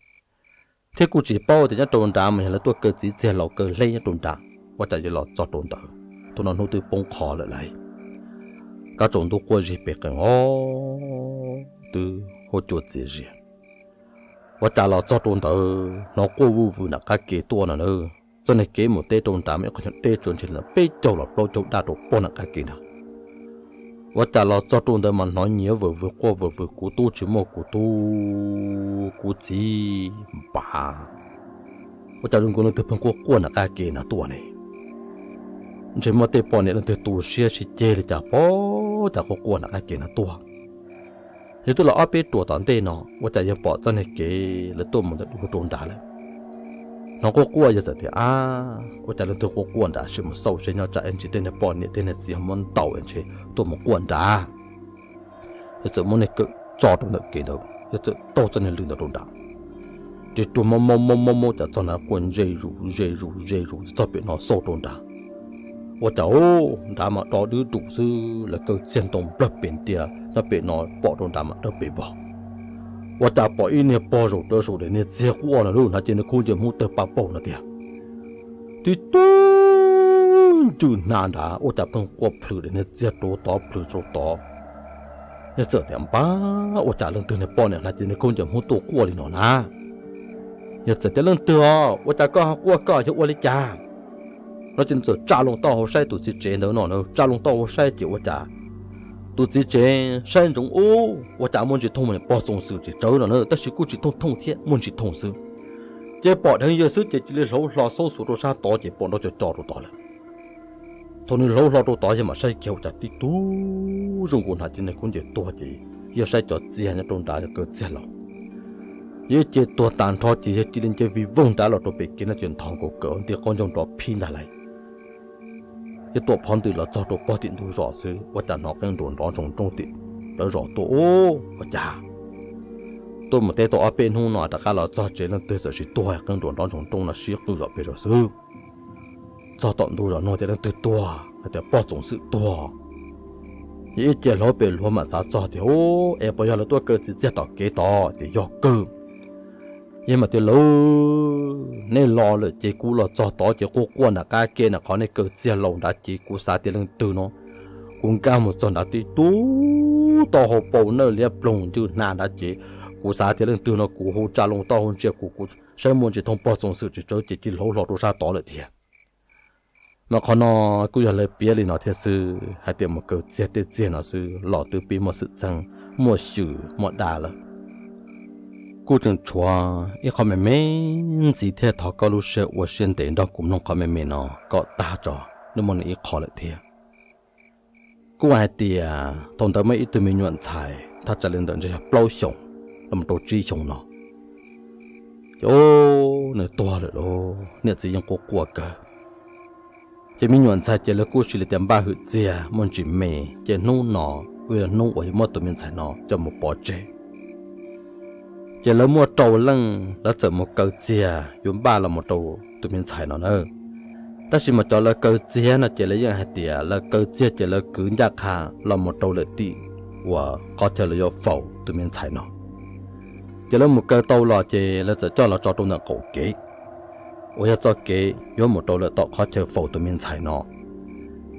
thiab kuj tsis paub tias nyob rau nrad mas yog lawv tuaj kaw txiv txiag laus kaw hleb nyob rau nrad. Ua cas yawg los txog rau ntawd, thaum no hnub twb poob qho lawm lauj, kab tsaus ntuj quaj zig pes qees os, twb huab cua txias zias. Ua cas los txog rau ntawd hnov quaj vuj vws nram qab ke tuaj no na. Txoj niag kev mus teb rau nrad mas ib qho nyuag deb tsuas ntshe li peb caug los plaub caug daj rau pog nram qab ke ntag. Ua cas los txog rau ntawd mas hnov nyiav vwm vwm quaj vwm vwm, kuv tub tsis muaj, kuv tub, kuv txiv npam. Ua cas zoo nkaus leej twg pheej quaj quaj nram qab ke no tuaj ne? Ntshe muaj tej poj niam leej twg tu siab sib ceg li cas pom cas quaj quaj nram qab ke no tuaj. Yawg twb los ob peb ruam tom ntej no, ua cas yawg pom txoj niag kev lawv tuaj mus ntawm dub rau nrad lawm. Hnov quaj quaj yawg txawm tias, ab, ua cas leej twg quaj quaj nrad, sim mus xauj seb nyob tsam es ntshe tej niag poj niam tej niag txiv ho muab ntaus es ntshe tuaj mus quaj nrad. Yawg txawm muab niag kawm tso rau ntawm kev ntawd, yawg txawm taug txoj niag lw ntawd rau nrad. Ris ruag mob mob mob mob mob cas txog nrad quaj ze zus ze zus ze zus txog pem no xauj rau nrad. Ua cas nrad mas do dwb zus xwb, lawv kaw txiag ntoo nplawg pes ntia nyob pem no pom rau nrad mas dawb pes vog. Ua cas pom ib niag pog zaum rawv saum daim niag txiag quaj no lub hnav ces niag khub ncaws hmoob tawg paj paug no tiag. Tib tug ncwj hnav nrad ua cas pheej quaj plhws daim niag txiag rau tod plhws rau tod. Yawg txawm tias, npab, ua cas leej twg niag poj niam hnav ces niag khub ncaws hmoob tuaj quaj li no na? Yawg txawm tias, leej twg os, ua cas koj ho quaj, koj yog ua li cas? No ces txawm tsa loo taub hau saib tus txiv tsev ntawd no, tsa loo taub hau saib ces ua cas tus txiv tsev saib ntsoov ub, ua cas muaj ntsis thooj pog Txoos Xwm tsis tsawv no na, tab sis kuj tsis thooj thooj thiab, muaj ntsis thooj xwb. Ces pom dheev yawg xwb ces cia li hlauv hlo xauj xuas rau sab tod ces pom nrov co co rau tod lawm. Thaum nws hlauv hlo rau tod yawg mam saib kiag ua cas tib tug zoo nkaus hnav ces niag khub ncaws tuag ces yawg saib cov txiag nyob rau nrad yog kaw txiag laus. Yawg ib ce tuag tas nrho ces yawg cia li nce vij voog nrad los rau pem kev no ces ntog nkaus kawm nti qaub ncaug nrov phib ntag lauj. Yawg tuam phov ntws los txog rau pog tim ntug zos xwb ua cas hnov qeeb nruas nrov ntsoog nroo tim plawv zos tuaj ub, ua cas tuaj mus teb tau ob peb hnub no rov qab los txog tsev leej twg txawm sis tuag, qeeb nruas nrov ntsoog nroo no sib qwj zom pes zos xwb. Txog tom ntug zos no ces leej twg tuag, hais tias pog Txoos Xwm tuag. Yawg ib ce hlauv pes hluav mam xav txog tias ub, es puas yog lawv tuaj kaw txiv txiag tom kev tod, tias yog kawg. Yawg mam tias lawv, nej los lawm ces kuv los txog tod ces quaj quaj nram qab ke na, qhov nej kaw txiag laus nrad ces kuv xav tias leej twg no. Kuv nkag mus txog nrad tib tug taub hau paus nawj liab ploog ncwj hnav nrad ces kuv xav tias leej twg no, kuv hu tsa loo taub hau ntsia kuv, kuv saib muaj ntsis thooj pog Txoos Xwm tsis tsawv ces cia li hlauv hlo rau sab tod lawm tiag. Mas qhov no kuj yog lawv piav li no thiab xwb, hais tias mus kaw txiag tej txiag no xwb los twb pib muaj xwm txheej, muaj xyw muaj dag lawm. Kuj tseem tshuav ib qho me me ntxiv thiab, thov koj lub siab ua siab ntev nrog kuv mloog qhov me me no kom tag tso, nws muaj nws ib qho lawm thiab. Kuj hais tias thaum ntawd muaj ib tug me nyuam ntxhais thaj tsam li ntawm ntshe yog plaub xyoos los mus rau tsib xyoos no, ces nws tuag lawm lauj, niam txiv yeej quaj quaj kawg. Ces me nyuam ntxhais ces lawv kuj sis li tias npaj hwm txiag muaj ntsis me, ces hnub no uas yog hnub uas yuav muab tus me ntxhais no coj mus pov tseg. Ces lawv muaj rau leej, lawv txawm mus kaw txiag yuav npaj los mus rau tus me ntxhais no na. Tab sis mas cov lawv kaw txiag no ces lawv yeej hais tias lawv kaw txiag ces lawv kwv ncaj qha los mus rau lawm tim uas qhov chaw lawv yuav faus tus me ntxhais no. Ces lawv mus kaw tau los ces lawv txawm coj los tso rau ntawm qaum kev uas yog txoj kev yuav mus rau lawm tom qhov chaw faus tus me ntxhais no.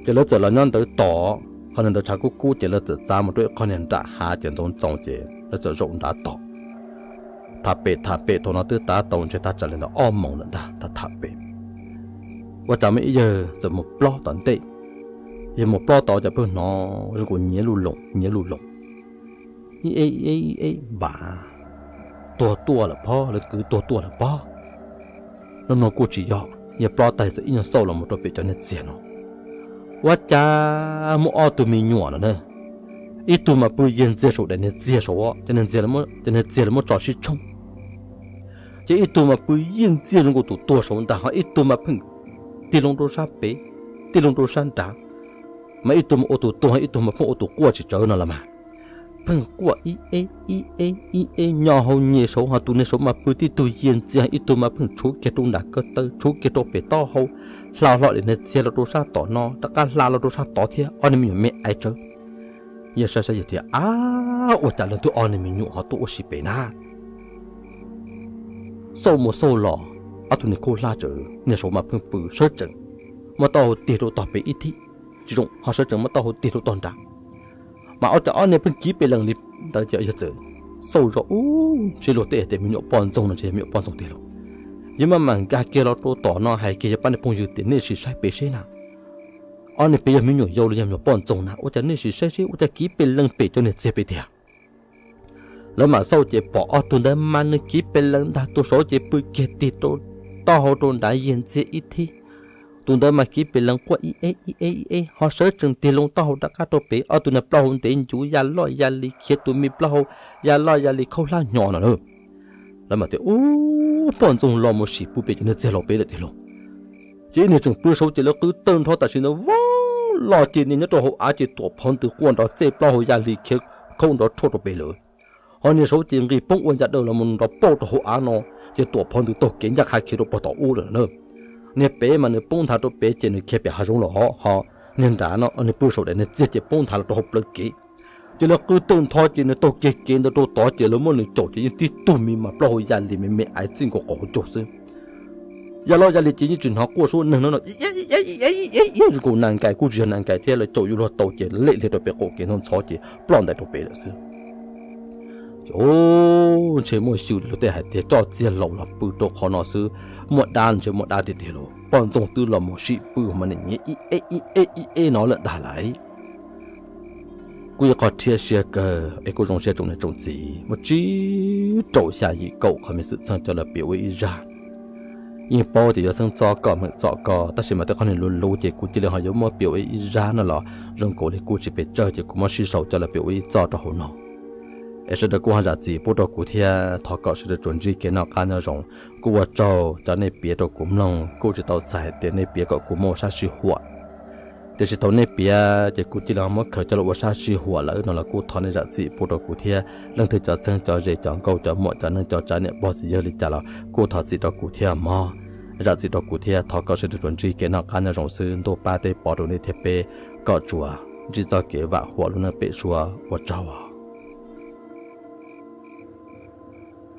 Ces lawv txawm los nyob ntawd tos, qhov niag ntawd tshav kub kub ces lawv txawm txav mus rau ib qho niag nram hav ces ntxoov ntxoo ces lawv txawm zaum nrad tos. Tham pem tham pem thaum no twb tav tau ntshe thaj tsam li ntawm ob moos lawm ntag, tham tham pem ua cas muaj ib yawg txawm mus plob tom ntej. Yawg mus plob tod cas pheej hnov zoo nkaus nyiav luj loos nyiav luj loos, ib eb ib eb ib eb npam, tuag tuaj lawm pob, lawv kwv tuag tuaj lawm pob. Nub nua kuj tsis yog, yawg plob tag txawm ib nyuag xauj los mus rau pem cov niag txiag no, ua cas muaj ob tug me nyuam no na. Ib tug mas pw yiag ntxiag saum daim niag txiag saud, cov niag txiag lawv muab tso sib tshooj. Ces ib tug mas pw yiag ntxiag zoo nkaus tus tuag saud ntag, ho ib tug mas pheej tig loo rau sab pem, tig loo rau sab nrad, mas ib tug mas ua tus tuag, ib tug mas pheej ua tus quaj tsis tsawv no los mas. pheej quaj ib eb ib eb ib eb nyo hau nyem saud, ho tus niag saud mas pw tib tug yiag ntxiag, ib tug mas pheej tshuv kiag rau nram ko taw, tshuv kiag rau pem taub hau, hla hlo daim niag txiag los rau sab tom no, rov qab hla los rau sab tod thiab, ob niag me nyuam me aiv tsawv. Yawg saib saib yawg tias, Ab, ua cas leej twg ob niag me nyuam ho tuaj ua si pem na? Xauj mus xauj los, ob tug niag khaub hlab tsawv, niag saud mas pheej pw sawv tsees, muab taub hau tig rau tog pem ib thib, tsis zoo ho sawv tsees muab taub hau tig rau tog nrad. Mas ua cas ob niag pheej kiv pes lees li ntawd? Ces yawg txawm xauj zoj ub, ntshe luag tej hais tias me nyuam poj ntxoog no ntshe yog me nyuam poj ntxoog tiag lauj. Yawg maj mam nkag kiag los rau tom no hais kiag yawg pab niag phooj ywg tias, Nej sim saib pem seb na, ob niag pem yog me nyuam yaus los yog me nyuam poj ntxoog na? Ua cas nej sim saib seb ua cas kiv pes lees pem cov niag txiag pem tiag? Lawv mam xauj ces pom ob tug ntawd mas nws kiv pes lees ntag, tus saud ces pw kiag tig rau taub hau rau nrad yiag ntxiag ib thib. Tus ntawd mas kiv pes lees quaj ib eb ib eb ib eb ho sawv tsees tig loo taub hau rov qab rau pem, ob tug niag plaub hau ntev ncuv ya loj ya li khiav, tus me plaub hau ya loj ya li khaub hlab hnyo no na. Lawv mam tias, Ub, poj ntxoog los mus sim pw pem cov niag txiag laus pem lawm tiag lauj. Ces ib niag tseem pw saud ces lawv qw tawg nrho tam sim ntawd voob los ces niag nyob rau hauv av ces tuam phov ntws quaj nrov txej plaub hau ya li khiav khaub nrov rhuaj rau pem lawm. Ho niag saud ces nqis poob ua ncas daws los mus nrov pauj rau hauv av no, ces tuam phov ntws taug kev ncaj qha khiav rau pog tom ub lawm na. Niag pem mas nws poob nthav rau pem ces nws khiav pem hav zoov los, ho niag nrad no nws pw saum daim niag txiag ces poob nthav los rau hauv plawv kev. Ces lawv qw tawg ntho ces nws taug kiag kev ntawd rau tod ces lawv muab nws caum ces yeej tib tug me mas plaub hau ya li me me aiv txij nkaus qaum hauv caug xwb. Ya loj ya li ces yeej tsis hnov quaj suab neeg no no, zoo nkaus nas nkais kuj tsis yog nas nkais thiab, lawv caum yuav luag tau ces lem liag rau pem qaum kev ntxhov ntxhov ces ploj ntais rau pem lawm xwb. Ces ntshe muaj xyw li luag tej hais tias coj txiag laus los pw rau qhov no xwb, muaj dab ntshe muaj dab tiag tiag lauj, poj ntxoog twb los mus sim pw mas nim nyiav ib eb ib eb ib eb no lawm ntag lauj. Kuj yog qhov rhiab siab kawg es kuj zoo siab tsoom niam tsoom txiv, muaj tsib rau xya yim kaum qhov me xwm txheej coj los piav ua ib zaj. Yeej paub tias yuav xeeb txob koj meem txom koj, tab sis mas tej qhov niag luv luv ces kuv cia li ho yuav muab piav ua ib zaj no los zoo nkaus li kuj tsis pes tsawg ces kuv muab sib sau coj los piav ua ib txoj rau hauv no. Es sawv daws kuj ho zam txim pub rau kuv thiab, thov kom sawv daws tsuas ntsib kev noj qab nyob zoo. Kuj ua tsaug cov nej piav rau kuv mloog, kuj tsis tau txhais hais tias nej piav kom kuv muab ua sab sij huam. Tiam sis thaum nej piav ces kuv cia li ho muab khaws coj los ua sab sij huam lawm no los kuj thov nej zam txim pub rau kuv thiab. Leej twg cov txheeb cov ze cov nkauj cov muam cov neej cov tsav niam pog txiv yawg li cas los kuj thov txim rau kuv thiab mog. Zam txim rau kuv thiab, thov kom sawv daws tsuas ntsib kev noj qab nyob zoo xwb, ntuj pab teb pov rau nej thiab peb kom tsuas ntsib txoj kev vam huam lub neej pem suab, ua tsaug.